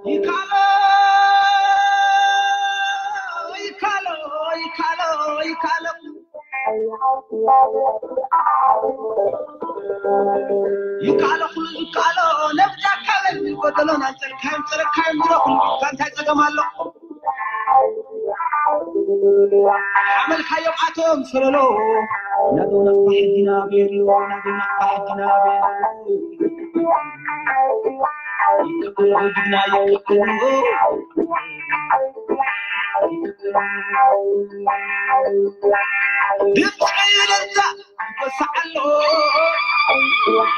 ይካሎ ይካሎ ይካሎ ይካሎ ይካሎ ኩሉ ይካሎ ነብዛ ካበል ጎደሎ ናንጸርካዮም ጸረካዮም ድሮ ኩሉ እንታይ ጸገም ኣሎ ሓመልካዮም ኣቶም ሰለሎ ናዶ ናቕፋ ሕጊና ቤሎ ናዶ ናቕፋ ሕጊና ቤሎ ይካሎ ጅግና ይካሎ ድምፂ ለዛ ይወሳዓሎ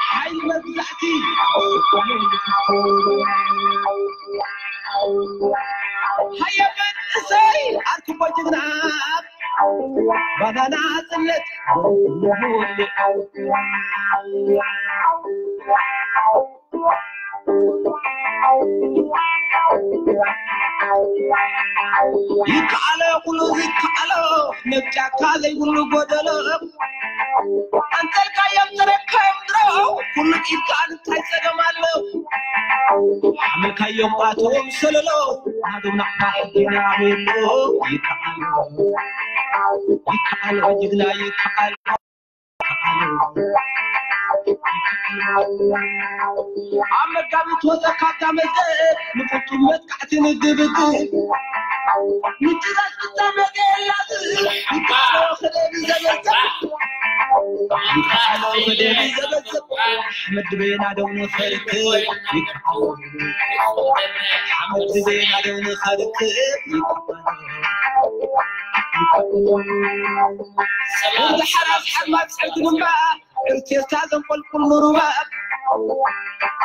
ሓይሊ መግዛእቲ ሃየ መንእሰይ ኣርክቦ ጅግና ባናና ጽነት ይከኣሎ ኩሉ ይከኣሎ ነብጫካ ዘይብሉ ጎደሎ ኣንተልካዮም ተረካዮም ድሮ ኩሉ ይከኣል እንታይ ጸገም ኣሎ ሓመልካዮም ኣቶም ሰለሎ ናዶም ናቕፋ ሕጊና ቤሎ ይከኣሎ ይከኣሎ ጅግና ይከኣሎ ኣብ መጋቢት ወፀካ እታ መዝገብ ንፍፁም መጥቃዕቲ ንግብግብ ምጭራስ ፍፃመ ገላፅ ይካሎ ክደቢ ዘበዘብ ይካሎ ክደቢ ዘበዘብ ኣሕመድ ድቤና ደው ንኸርክብ ይካሎ ኣሕመድ ድቤና ደው ንኸርክብ ይካሎ ሰላም ሰላም ሓራስ ሓማት ሰልቲ ድማ እርቴስታ ዘንቆልቁል ንሩባ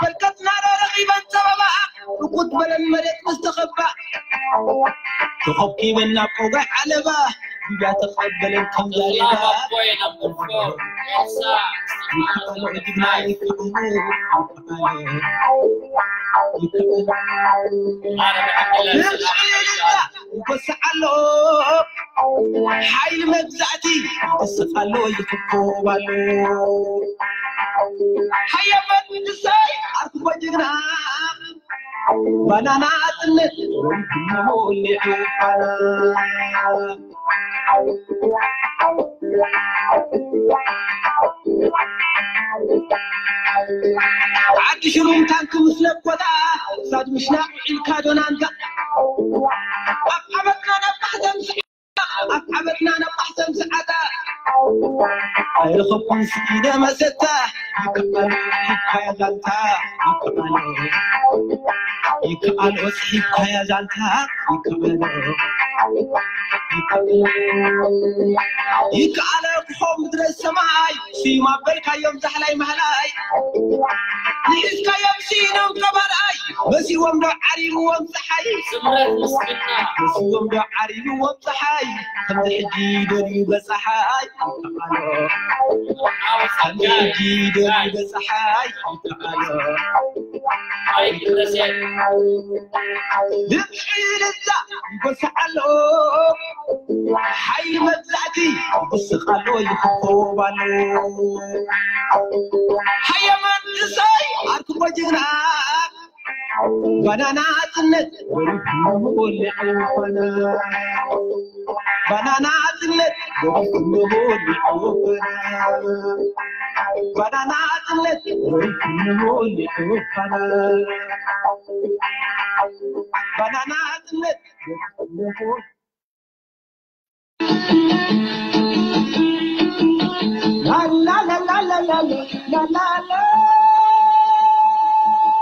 በርከትና ዶ ረኺበን ጸበባ ርቁት በለን መሬት ምስ ተኸባ ተኸብኪበን ናብ ቆጋይ ዓለባ ዱብያ ተቐበለን ከም ዛሬባ ይከኣሎ ጅግና ይከኣሎ ይከኣሎ ይጎስዕ ኣሎ ሓይሊ መግዛእቲ ይጎስዕ ኣሎ ይፍኮብ ኣሎ ሃየ መንእሰይ ኣርክቦ ጅግና ባናና ኣጽነት ወይድሞ ሊዑ ባና ዓዲ ሽሩም ታንክ ምስ ለኮታ ክሳድ ምሽናቕ ውዒልካ ዶናንጋ ኣብ ዓመትና ነባሕተን ኣብ ዓመትና ነባሕተን ሰዓታ ኣይረኸብኩን ስኢነ መሰታ ይከኣሎ ይካያ ዛንታ ይከኣሎ ይከኣሎ ጽሒፍካያ ዛንታ ይከኣሎ ይከኣሎ ክኾም ምድረ ሰማይ ስዩም ኣበልካዮም ዛሕላይ ማህላይ ንሒዝካዮም ስኢኖም ቀባርኣይ መሲዎም ዶ ዓሪብዎም ፀሓይ ስምረት ምስግና መሲዎም ዶ ዓሪብዎም ፀሓይ ከምዚ ሕጂ ደልዩ በፀሓይ ይከኣሎ ከምዚ ሕጂ ደልዩ በፀሓይ ይከኣሎ ኣይግረሰ ድምፂ ልዛ ይጎስዓሎ ሓይሊ መግዛእቲ ይስቕ ኣሎ ይኽኮብ ኣሎ ሃየ መንእሰይ ኣርክቦ ጅግና ባናና ኣጽነት ወሪዱ ወሊዑ ኾነ ባናና ኣጽነት ወሪዱ ወሊዑ ኾነ ባናና ኣጽነት ወሪዱ ወሊዑ ኾነ ባናና ኣጽነት ወሪዱ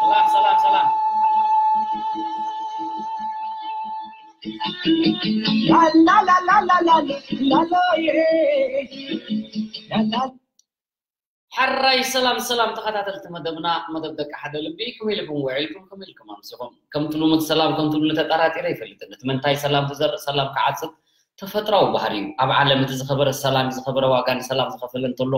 ሰላም ሰላም ሰላም። ሕራይ ሰላም ሰላም ተኸታተልቲ መደብና መደብ ደቂ ሓደ ልቢ ከመይ ኢልኩም ውዒልኩም ከመይ ኢልኩም ኣምሲኹም ከምቲ ልሙድ ሰላም ከምቲ ልሙድ ተጠራጢረ ኣይፈልጥን እቲ መንታይ ሰላም ትዘርእ ሰላም ክዓጽድ ተፈጥራዊ ባህሪ እዩ ኣብ ዓለም እቲ ዝኸበረ ሰላም እዩ ዝኸበረ ዋጋ ንሰላም ዝኸፈለ እንተሎ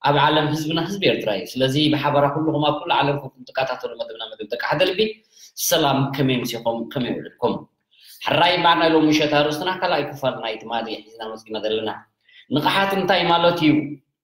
ኣብ ዓለም ህዝብና ህዝቢ ኤርትራ እዩ ስለዚ ብሓባራ ኩልኹም ኣብ ኩሉ ዓለም ኮንኩም ትከታተሉ መደብና መደብ ደቂ ሓደ ልቢ ሰላም ከመይ ኣምሲኹም ከመይ ውዒልኩም ሕራይ ባዕና ሎም ምሸት ኣርእስትና ካልኣይ ክፋል ናይ ትማሊ ሒዝና መፂና ዘለና ንቕሓት እንታይ ማለት እዩ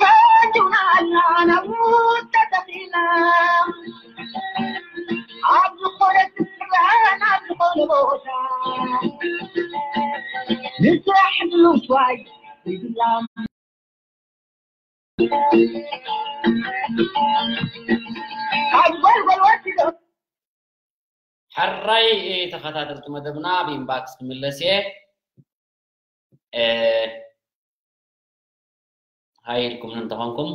ፈንጅውናና ናብ ተተኺላ ኣብ ዝኾነ ስፍራ ናብ ዝኾነ ቦታ ንስራሕ ንምስዋይ ይድላ። ካብ ጎልጎል ወሲዶ ሕራይ ተኸታተልቲ መደብና ብኢንባክስ ክምለስ እየ። ሃይ ኢልኩም እንተኾንኩም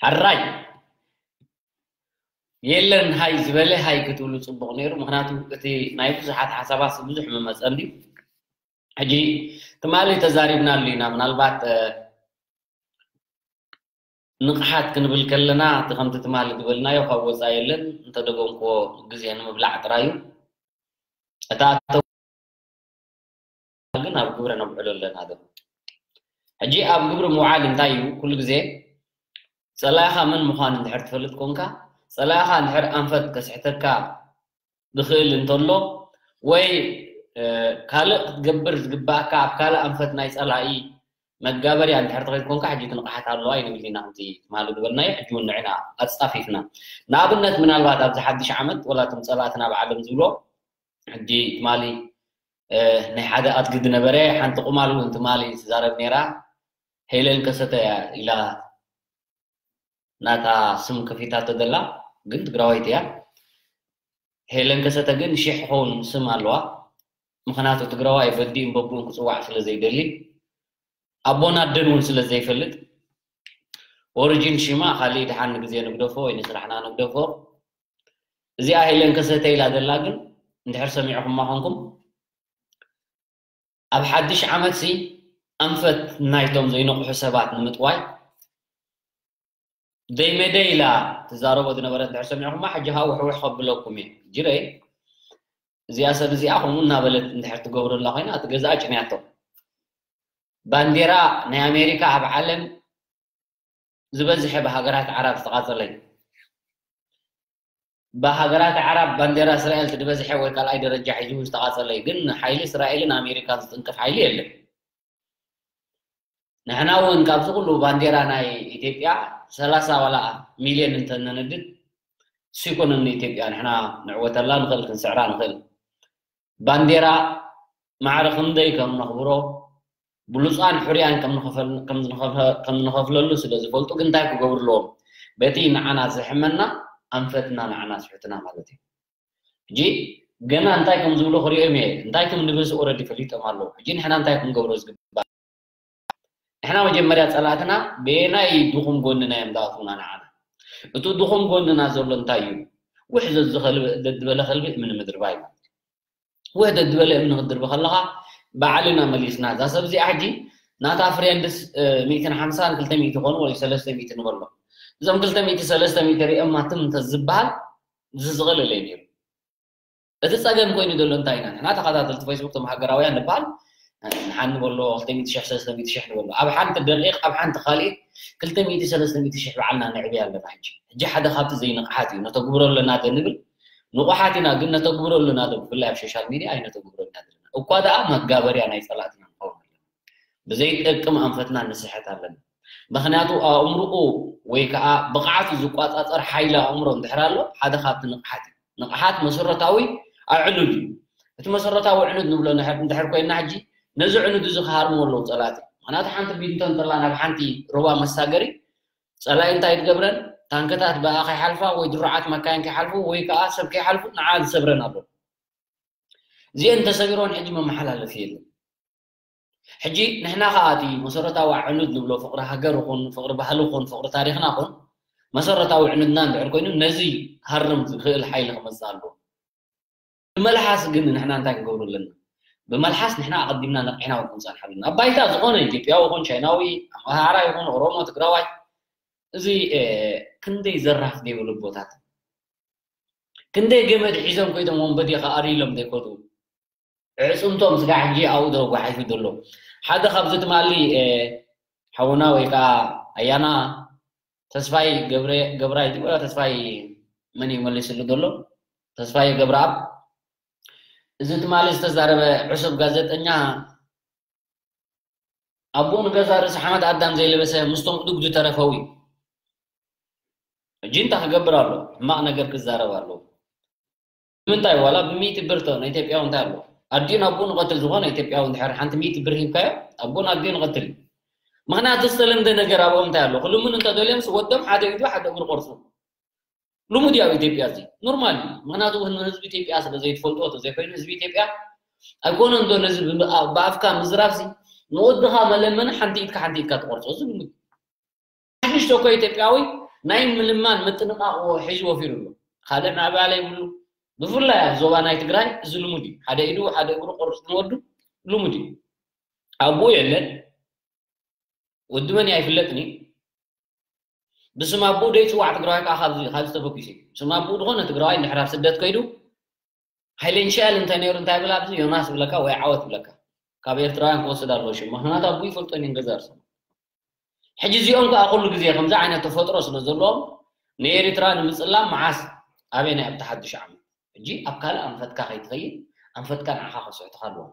ሕራይ የለን። ሃይ ዝበለ ሃይ ክትብሉ ጽቡቕ ነይሩ። ምክንያቱ እቲ ናይ ብዙሓት ሓሳባት ብዙሕ ምመጸ እንድዩ። ሕጂ ትማሊ ተዛሪብናሉ ኢና። ምናልባት ንቕሓት ክንብል ከለና እቲ ከምቲ ትማሊ ዝበልናዮ ካብ ወፃኢ የለን፣ እንተደገምክዎ ግዜ ንምብላዕ ጥራይ እዩ። እታ ግን ኣብ ግብሪ ነብዕሎ ኣለና ዶ? ሕጂ ኣብ ግብሪ ምውዓል እንታይ እዩ? ኩሉ ግዜ ጸላኢኻ መን ምዃኑ እንድሕር ትፈልጥ ኮንካ፣ ጸላኢኻ እንድሕር ኣንፈት ከስሕተካ ዝኽእል እንተሎ፣ ወይ ካልእ ክትገብር ዝግባእካ ኣብ ካልእ ኣንፈት ናይ ጸላኢ መጋበርያ እንድሕር ትኸይድ ኮንካ፣ ሕጂ እቲ ንቕሓት ኣለዋ ኣይንብል ኢና፣ ከምቲ ትማሊ ዝበልናዮ። ሕጂ እውን ንዕና ኣጻፊፍና፣ ንኣብነት ምናልባት ኣብዚ ሓድሽ ዓመት ወላ እቶም ጸላእትና ኣብ ዓለም ዝብሎ፣ ሕጂ ትማሊ ናይ ሓደ ኣትግዲ ነበረ፣ ሓንቲ ቁማል እውን ትማሊ ትዛረብ ነይራ። ሄለን ከሰተ እያ ኢላ ናታ ስም ከፊታቶ ዘላ ግን ትግራዋይቲ እያ። ሄለን ከሰተ ግን ሽሕ ኸውን ስም ኣለዋ። ምኽንያቱ ትግራዋይ በዲኡን በቡኡን ክፅዋዕ ስለ ዘይደሊ፣ ኣቦን ኣደን እውን ስለ ዘይፈልጥ፣ ኦሪጂን ሽማ ካሊእ ድሓን ንግዜ ንግደፎ ወይ ንስራሕና ንግደፎ። እዚኣ ሄለን ከሰተ ኢላ ዘላ ግን እንድሕር ሰሚዕኹማ ኾንኩም፣ ኣብ ሓድሽ ዓመትሲ ኣንፈት ናይቶም ዘይነቕሑ ሰባት ንምጥዋይ ደይመደይ ኢላ ትዛረቦ ዝነበረት እንድሕር ሰሚዕኹማ፣ ሕጂ ኸዓ ውሕውሕ ከብለኩም እየ። ጅረይ፣ እዚኣ ሰብ እዚኣ ከምኡ እናበለት እንድሕር ትገብረላ ኮይና፣ እቲ ገዛኣ ጭንያቶ። ባንዴራ ናይ ኣሜሪካ ኣብ ዓለም ዝበዝሐ ብሃገራት ዓራብ ዝተቓጸለ እዩ። ብሃገራት ዓራብ ባንዴራ እስራኤል እቲ ዝበዝሐ ወይ ካልኣይ ደረጃ ሒዙ ዝተቓጸለ እዩ። ግን ሓይሊ እስራኤልን ኣሜሪካን ዝጥንቅፍ ሓይሊ የለን። ንሕና እውን ካብዚ ኩሉ ባንዴራ ናይ ኢትዮጵያ ሰላሳ ዋላ ሚልዮን እንተነነድድ፣ ሲኮነን ንኢትዮጵያ ንሕና ንዕወተላ ንኽእል፣ ክንስዕራ ንኽእል። ባንዴራ ማዕረ ክንደይ ከም ነኽብሮ፣ ብሉጻን ሕሩያን ከም ንኸፈል-፣ ከም ዝንኸፈ-፣ ከም ንኸፍለሉ ስለ ዝፈልጡ፣ ግን እንታይ ክገብሩ ኣለዎም? በቲ ንዓና ዝሕመና ኣንፈትና ንዓና ስሕትና ማለት እዩ። ሕጂ ገና እንታይ ከም ዝብሉ ክሪኦም እየ። እንታይ ከም ንብልሲ ኦረዲ ፈሊጦም ኣለዉ። ሕጂ ንሕና እንታይ ክንገብሮ ዝግባእ? ንሕና መጀመርያ ጸላእትና በየናይ ድኹም ጎንና እዮም ዝኣትዉና ንዓና? እቲ ድኹም ጎንና ዘሎ እንታይ እዩ? ውሕ ዘዝኸልብ-፣ ዘድበለ ከልቢ እምኒ ምድርባይ ማለት እዩ። ውሕ ዘድበለ እምኒ ክትድርቢ ከለኻ ባዕልና መሊስና። እዛ ሰብ እዚኣ ሕጂ ናታ ፍሬንድስ፣ እ፣ ሚእትን ሓምሳን ክልተ ሚእቲ ኮኑ ወይ ሰለስተ ሚእቲ ንበሎ። እዞም ክልተ ሚእቲ ሰለስተ ሚእቲ ሪኦማ ትም እንተዝበሃል ዝስቕል እለ ነይሩ። እቲ ጸገም ኮይኑ ዘሎ እንታይ ኢና? ንሕና ተኸታተልቲ ፌስቡክ፣ እቶም ሃገራውያን ንበሃል፣ ንሓኒ በሎ፣ ክልተ ሚእቲ ሽሕ፣ ሰለስተ ሚእቲ ሽሕ ንበሎ። ኣብ ሓንቲ ደቂቕ፣ ኣብ ሓንቲ ካልኢት ክልተ ሚእቲ፣ ሰለስተ ሚእቲ ሽሕ ባዕልና ንዕብይ ኣለና። ሕጂ፣ ሕጂ ሓደ ካብቲ ዘይንቕሓት እዩ። ነተግብሮ ኣለና ዶ ንብል? ንቑሓት ኢና፣ ግን ነተግብሮ ኣለና ዶ? ብፍላይ ኣብ ሶሻል ሚድያ ኣይነተግብሮ ኢና ዘለና። እኳ ደኣ መጋበርያ ናይ ጸላእትና ንኸውን ኣለና። ብዘይጠቅም ኣንፈትና ንስሕት ኣለና። ምኽንያቱ ኣእምርኡ ወይ ከዓ ብቕዓቱ ዝቋጻጸር ሓይሊ ኣእምሮ እንድሕር ኣሎ፣ ሓደ ካብቲ ንቕሓት እዩ። ንቕሓት መሰረታዊ ኣዕኑድ እዩ። እቲ መሰረታዊ ዕኑድ ንብሎ ንሕ-፣ እንድሕር ኮይንና ሕጂ፣ ነዚ ዕኑድ እዚ ክሃርምዎ ኣለዉ ጸላእቲ። ምኽንያቱ ሓንቲ ቢንቶ እንተላ ናብ ሓንቲ ሩባ መሳገሪ፣ ጸላኢ እንታይ ትገብረን? ታንክታት ብኣ ከይሓልፋ ወይ ድሩዓት መካይን ከይሓልፉ ወይ ከዓ ሰብ ከይሓልፉ ንዓ ዝሰብረን ኣሎ። እዚአን ተሰቢሮን ሕጂ መመሓላለፊ የለን። ሕጂ ንሕና ኸኣ እቲ መሰረታዊ ኣዕኑድ ንብሎ ፍቕሪ ሃገር ይኹን፣ ፍቕሪ ባህሊ ይኹን፣ ፍቕሪ ታሪኽና ይኹን፣ መሰረታዊ ዕኑድና እንድሕር ኮይኑ ነዚ ሃርም ዝኽእል ሓይሊ ክመጽእ ኣለዎ። ብመልሓስ ግን ንሕና እንታይ ክንገብሩ ኣለና? ብመልሓስ ንሕና ኣቐዲምና ነቒሕና እውን ክንጸንሕ ኣለና። ኣብ ባይታ ዝኾነ ኢትዮጵያዊ ይኹን፣ ቻይናዊ፣ ኣምሃራ ይኹን፣ ኦሮሞ፣ ትግራዋይ፣ እዚ፣ እ፣ ክንደይ ዘራፍ ዘይብሉ ኣቦታት። ክንደይ ገመድ ሒዞም ኮይቶም ወንበዴ ከኣርይሎም ዘይኮቱ። ዕፅምቶም ስጋ ሕጂ ኣብኡ ዶ ጓሓፊ ዘሎ ሓደ ካብዚ ትማሊ ሓውና ወይ ከዓ ኣያና ተስፋይ ገብራይ ወላ ተስፋይ መን እዩ መሊስሉ ዘሎ? ተስፋይ ገብረኣብ እዚ ትማሊ ዝተዛረበ ዕሱብ ጋዜጠኛ ኣቦኡ ንገዛ ርእሲ ሓመድ ኣዳም ዘይለበሰ ምስቶም እዱግ ዝተረፈው እዩ። ሕጂ እንታይ ክገብር ኣሎ? ሕማቕ ነገር ክዛረብ ኣሎ። ምንታይ ዋላ ብሚእቲ ብር ተ ንኢትዮጵያዊ እንታይ ኣሎ? ኣዲኡ ናብኡ ንቐትል ዝኾነ ኢትዮጵያዊ እንድሕር ሓንቲ ሚእቲ ብር ሂብካዮ ኣቦኡ ናዲኡ ንቐትል እዩ። ምኽንያቱ ዝተለምደ ነገር ኣብኦም እንታይ ኣሎ? ክልምኑ እንተደልዮምስ ወዶም ሓደ ኢዱ ሓደ እግሩ ቆርፁ። ልሙድ እዩ ኣብ ኢትዮጵያ እዚ ኖርማል እዩ። ምኽንያቱ ህዝቢ ኢትዮጵያ ስለ ዘይትፈልጥዎ ተዘይኮይኑ ህዝቢ ኢትዮጵያ ኣይኮነን ዶ ነዚ ብኣፍካ ምዝራብሲ ንወድኻ መለመኒ ሓንቲ ኢድካ ሓንቲ ኢድካ ትቆርፆ እዚ ልሙድ ሓሽሽ ተኮ ኢትዮጵያዊ ናይ ምልማን ምጥንቃቕ ሒዙ ወፊሩ ኣሎ። ካልእ ምዕባለ ይብሉ። ብፍላይ ኣብ ዞባ ናይ ትግራይ እዚ ልሙድ እዩ። ሓደ ኢዱ ሓደ እግሩ ቆርፅ ንወዱ ልሙድ እዩ። ኣቦኡ የለን ወዲ መን ኣይፍለጥን እዩ። ብስም ኣቦኡ ደይ ፅዋዕ ትግራዋይ ከዓ ካብዚ ካብዚ ተበጊሱ እዩ። ብስም ኣቦኡ ዝኾነ ትግራዋይ እንድሕር ኣብ ስደት ከይዱ ሃይሌንሻል እንተ ነይሩ እንታይ ብላ ኣብዚ ዮናስ ብለካ ወይ ዓወት ብለካ ካብ ኤርትራውያን ክወስድ ኣለዎ ሽም ምክንያቱ ኣቦኡ ይፈልጦን እዩ ገዛ ርሶም ሕጂ እዚኦም ከዓ ኩሉ ግዜ ከምዚ ዓይነት ተፈጥሮ ስለ ዘለዎም ንኤርትራ ንምፅላም መዓስ ኣበይ ናይ ኣብቲ ሓዱሽ ዓመት ሕጂ ኣብ ካልእ ኣንፈትካ ከይትኸይድ ኣንፈትካ ንዓኻ ከስሕትካ ኣለዎም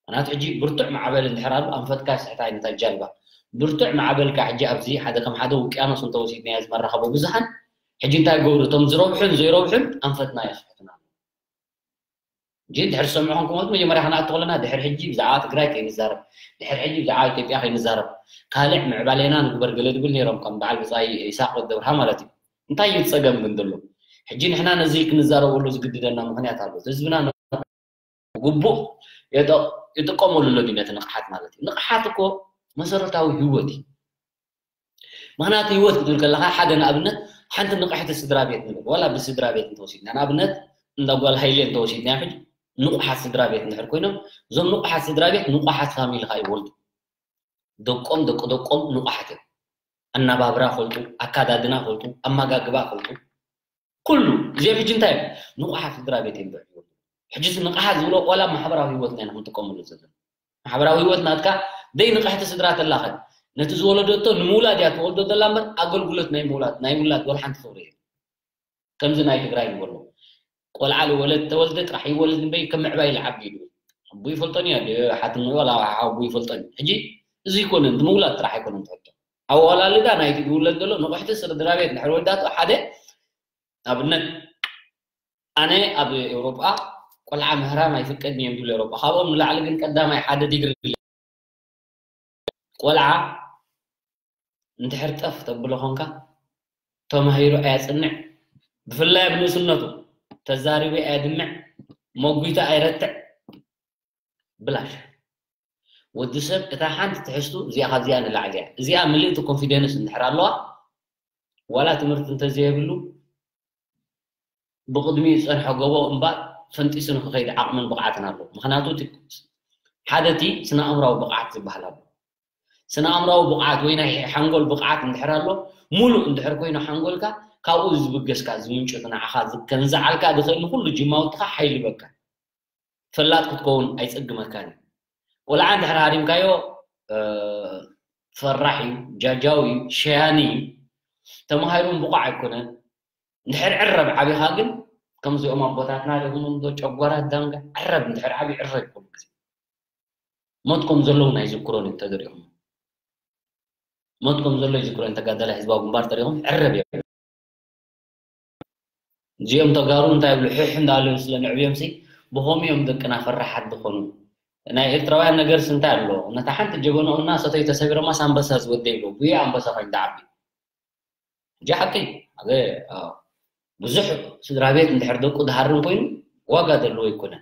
ምክንያቱ ሕጂ ብርቱዕ ማዕበል እንድሕር ኣሎ ኣንፈትካ ስሕት ኣይነታ ጃልባ ብርቱዕ ማዕበልካ ሕጂ ኣብዚ ሓደ ከም ሓደ ውቅያኖስ እንተወሲድናዮ ዝመራኸቦ ብዙሓን ሕጂ እንታይ ገብሩ እቶም ዝረብሑን ዘይረብሑን ኣንፈትና የስሕቱና እንጂ ድሕር ዝሰምዑ ክንክሞት መጀመርያ ክንኣቱ ከለና ድሕር ሕጂ ብዛዕባ ትግራይ ከይንዛረብ ድሕር ሕጂ ብዛዕባ ኢትዮጵያ ከይንዛረብ ካልዕ ምዕባሌና ንግበር ገለ ድብል ነይሮም ከም በዓል ብፃይ ይስቅ ወደብርሃ ማለት እዩ እንታይ እዩ ፀገም ግን ዘሎ ሕጂ ንሕና ነዚ ክንዛረበሉ ዝግድደና ምክንያት ኣሎ ህዝብና ግቡእ ይጥቀመሉ ኣሎ ድዩ ነቲ ንቕሓት ማለት እዩ ንቕሓት እኮ መሰረታዊ ህይወት እዩ ምክንያቱ ህይወት ክትብል ከለካ ሓደ ንኣብነት ሓንቲ ንቕሕቲ ስድራ ቤት ንብል ዋላ ብስድራ ቤት እንተወሲድና ንኣብነት እንዳ ጓል ሃይለ እንተወሲድና ሕጂ ንቑሓት ስድራ ቤት እንድሕር ኮይኖም እዞም ንቑሓት ስድራ ቤት ንቑሓት ፋሚሊ ከዓ ይወልዱ ደቆም ደቂ ደቆም ንቑሓት እዮም ኣናባብራ ፈልጡ ኣካዳድና ፈልጡ ኣመጋግባ ፈልጡ ኩሉ እዚኦም ሕጂ እንታይ እዮም ንቑሓት ስድራ ቤት እዮም ዝዕብዩ ሕጂ ንቕሓት ዝብሎ ዋላ ማሕበራዊ ህይወትና ኢና ክንጥቀመሉ ዘለና ማሕበራዊ ህይወት ናትካ ደይ ንቕሕቲ ስድራ ተላኸ ነቲ ዝወለደቶ ንምውላድ እያ ትወልዶ ዘላ እምበር ኣገልግሎት ናይ ምውላድ ናይ ውላድ ወላ ሓንቲ ክብሪ የለን ከምዚ ናይ ትግራይ ንበሎ ቆልዓ ልወለድ ተወልደ ጥራሕ ይወልድ እምበይ ከም ምዕባይ ልዓቢ ኢሉ ኣቦ ይፈልጦን እዩ ሓትንኡ ወላ ኣቦ ይፈልጦን እዩ ሕጂ እዚ ይኮነ ምውላድ ጥራሕ ኣይኮነን ትሕቶ ኣወላልዳ ናይቲ ዝውለድ ዘሎ ንቑሕቲ ስድራ ቤት እንድሕር ወዳቱ ሓደ ኣብነት ኣነ ኣብ ኤውሮጳ ቆልዓ ምህራም ኣይፍቀድን እዮም ዝብሉ ኤውሮጳ ካብኦም ንላዕሊ ግን ቀዳማይ ሓደ ዲግሪ ቆልዓ እንድሕር ጠፍ ተብሎ ኾንካ ተማሂሩ ኣያፅንዕ ብፍላይ ኣብ ንእስነቱ ተዛሪቡ ኣያድምዕ መጒቱ ኣይረትዕ ብላሽ ወዲ ሰብ እታ ሓንቲ ትሕዝቱ እዚኣ ካብዚኣ ንላዕሊ እያ እዚኣ ምልእቲ ኮንፊደንስ እንድሕር ኣለዋ ዋላ ትምህርቲ እንተዘየብሉ ብቕድሚኡ ዝፀንሖ ጎቦ እምባ ፈንጢሱ ንክኸይድ ዓቕምን ብቕዓትን ኣለዎ። ምኽንያቱ እቲ ሓደ እቲ ስነ ኣእምራዊ ብቕዓት ዝበሃል ኣሎ። ስነ ኣእምራዊ ብቕዓት ወይ ናይ ሓንጎል ብቕዓት እንድሕር ኣሎ፣ ሙሉእ እንድሕር ኮይኑ ሓንጎልካ ካብኡ ዝብገስካ ዝምንጩ እቲ ንዓኻ ከንዝዓልካ ዝኽእል ንኹሉ ጅማውትኻ ሓይሊ ይበካ። ፈላጥ ክትከውን ኣይፀግመካን እዩ። ቆልዓ እንድሕር ሃሪምካዮ ፈራሕ እዩ፣ ጃጃው እዩ፣ ሸያኒ እዩ። ተምሃይሩ እውን ብቑዕ ኣይኮነን። እንድሕር ዕረብ ዓቢኻ ግን ከምዚኦም ኣቦታትና ሪኹም እንዶ ጨጓራ ዳንጋ ዕረብ እንድሕር ዓብዩ ዕረብ ይኮኑ ግዜ ሞት ከም ዘለዉ ናይ ዝክሮን እዩ ተደሪኹም ሞት ከም ዘሎ ይዝክሮ ተጋዳላይ ህዝባዊ ግንባር ተሪኹም ዕረብ እዮም እዚኦም ተጋሩ እንታይ ይብሉ ሕሕ እንዳሉ ስለ ንዕብዮም ሲ ብኸምኡ እዮም ደቅና ፈራሓት ዝኾኑ ናይ ኤርትራውያን ነገርስ እንታይ ኣሎ ነታ ሓንቲ ጀበንኦም እና ሰተይ ተሰቢሮማስ ኣንበሳ ዝወደ ይብሉ ጉያ ኣንበሳ ኮይኑ ተዓቢ ሕጂ ሓቂ ኣበ ብዙሕ ስድራ ቤት እንድሕር ደቁ ዝሃርም ኮይኑ ዋጋ ዘለዎ ኣይኮነን።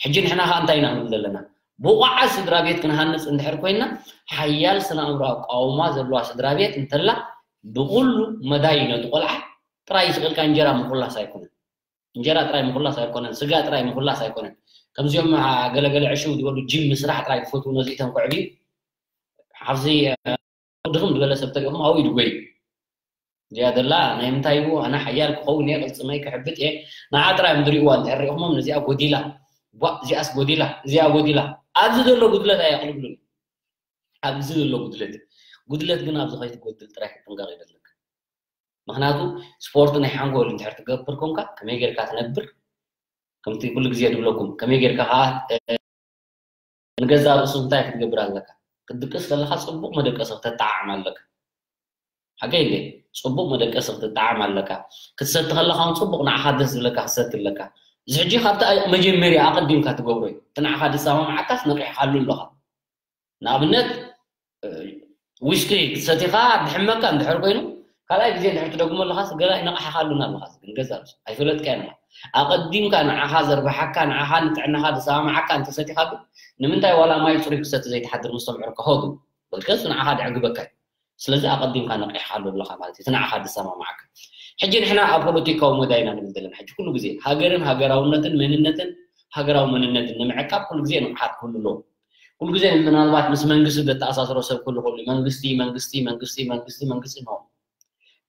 ሕጂ ንሕና ከኣ እንታይ ኢና ክንብል ዘለና? ብቑዓት ስድራ ቤት ክንሃንጽ እንድሕር ኮይንና ሓያል ስነ ኣእምሮ ኣቃውማ ዘለዋ ስድራ ቤት እንተላ ብኹሉ መዳይ ነቲ ቆልዓ ጥራይ ስቕ ኢልካ እንጀራ ምኹላስ ኣይኮነን። እንጀራ ጥራይ ምኹላስ ኣይኮነን፣ ስጋ ጥራይ ምኹላስ ኣይኮነን። ከምዚኦም ገለገለ ዕሽው ዝበሉ ጂም ምስራሕ ጥራይ ዝፈትዉ ነዚእቶም ክዕብዩ ኣብዚ ድኽም ዝበለ ሰብ ተሪእኹም ኣብኡ ይድጎዩ እዚኣ ደላ ናይ ምንታይ እዩ? ኣነ ሓያል ክኸውን እየ፣ ቅልፅመይ ክሕብጥ እየ። ንዓ ጥራይ እዮም ዝሪእዋ። እንድሕር ሪእኹሞም፣ ነዚኣ ጎዲላ፣ ቧ፣ እዚኣስ ጎዲላ፣ እዚኣ ጎዲላ። ኣብዚ ዘሎ ጉድለት ኣየቕልብሉን። ኣብዚ ዘሎ ጉድለት፣ ጉድለት ግን ኣብዚ ከይትጎድል ጥራይ ክትጥንቀቕ ይደለካ። ምክንያቱ ስፖርት ናይ ሓንጎል እንድሕር ትገብር ኮንካ፣ ከመይ ጌርካ ትነብር? ከምቲ ኩሉ ግዜ ዝብለኩም፣ ከመይ ጌርካ ከዓ ንገዛ ርእሱ እንታይ ክትገብር ኣለካ? ክትድቅስ ከለካ ጽቡቕ መደቀሲ ክተጣዓዕም ኣለካ። ሓቀይ እንዴ? ጽቡቕ መደቀሲ ክትጣዓም ኣለካ። ክትሰቲ ከለካ እውን ጽቡቕ ንዓኻ ደስ ዝብለካ ክትሰቲ ኣለካ። እዚ ሕጂ ካብቲ ኣይ- መጀመርያ ኣቐዲምካ ትገብሮ እዩ። እቲ ንዓኻ ዝሰማምዓካስ ነቂሕካሉ ኣለኻ። ንኣብነት እ፣ ዊስኪ ክትሰቲኻ ድሕመካ እንድሕር ኮይኑ ካልኣይ ግዜ እንድሕር ትደግሞ ኣለኻስ ገላ ይነቕሓኻሉን ኣለኻስ ግን ገዛ ርእሱ ኣይፈለጥካዮን ኢኻ። ኣቐዲምካ ንዓኻ ዘርብሓካ ንዓኻ ንጥዕናኻ ዝሰማምዓካ እንተሰቲኻ ግን ንምንታይ ዋላ ማይ ፅሩይ ክሰቲ ዘይትሓድር ምስ ተምዕርካ ሆዱ በልከስ ንዓኻ ድዕግበካ እዩ። ስለዚ ኣቐዲምካ ነቂሕካሉ ኣለኻ ማለት እዩ እቲ ንዓኻ ዝሰማምዓካ። ሕጂ ንሕና ኣብ ፖለቲካዊ መዳይና ንብል ዘለና ሕጂ ኩሉ ግዜ ሃገርን ሃገራውነትን መንነትን ሃገራዊ መንነትን ንምዕቃብ ኩሉ ግዜ ንቕሓት ክህሉ ኣለዎ። ኩሉ ግዜ ምናልባት ምስ መንግስቲ ዘተኣሳስሮ ሰብ ክህሉ ይኽእል እዩ። መንግስቲ መንግስቲ መንግስቲ መንግስቲ መንግስቲ ነው።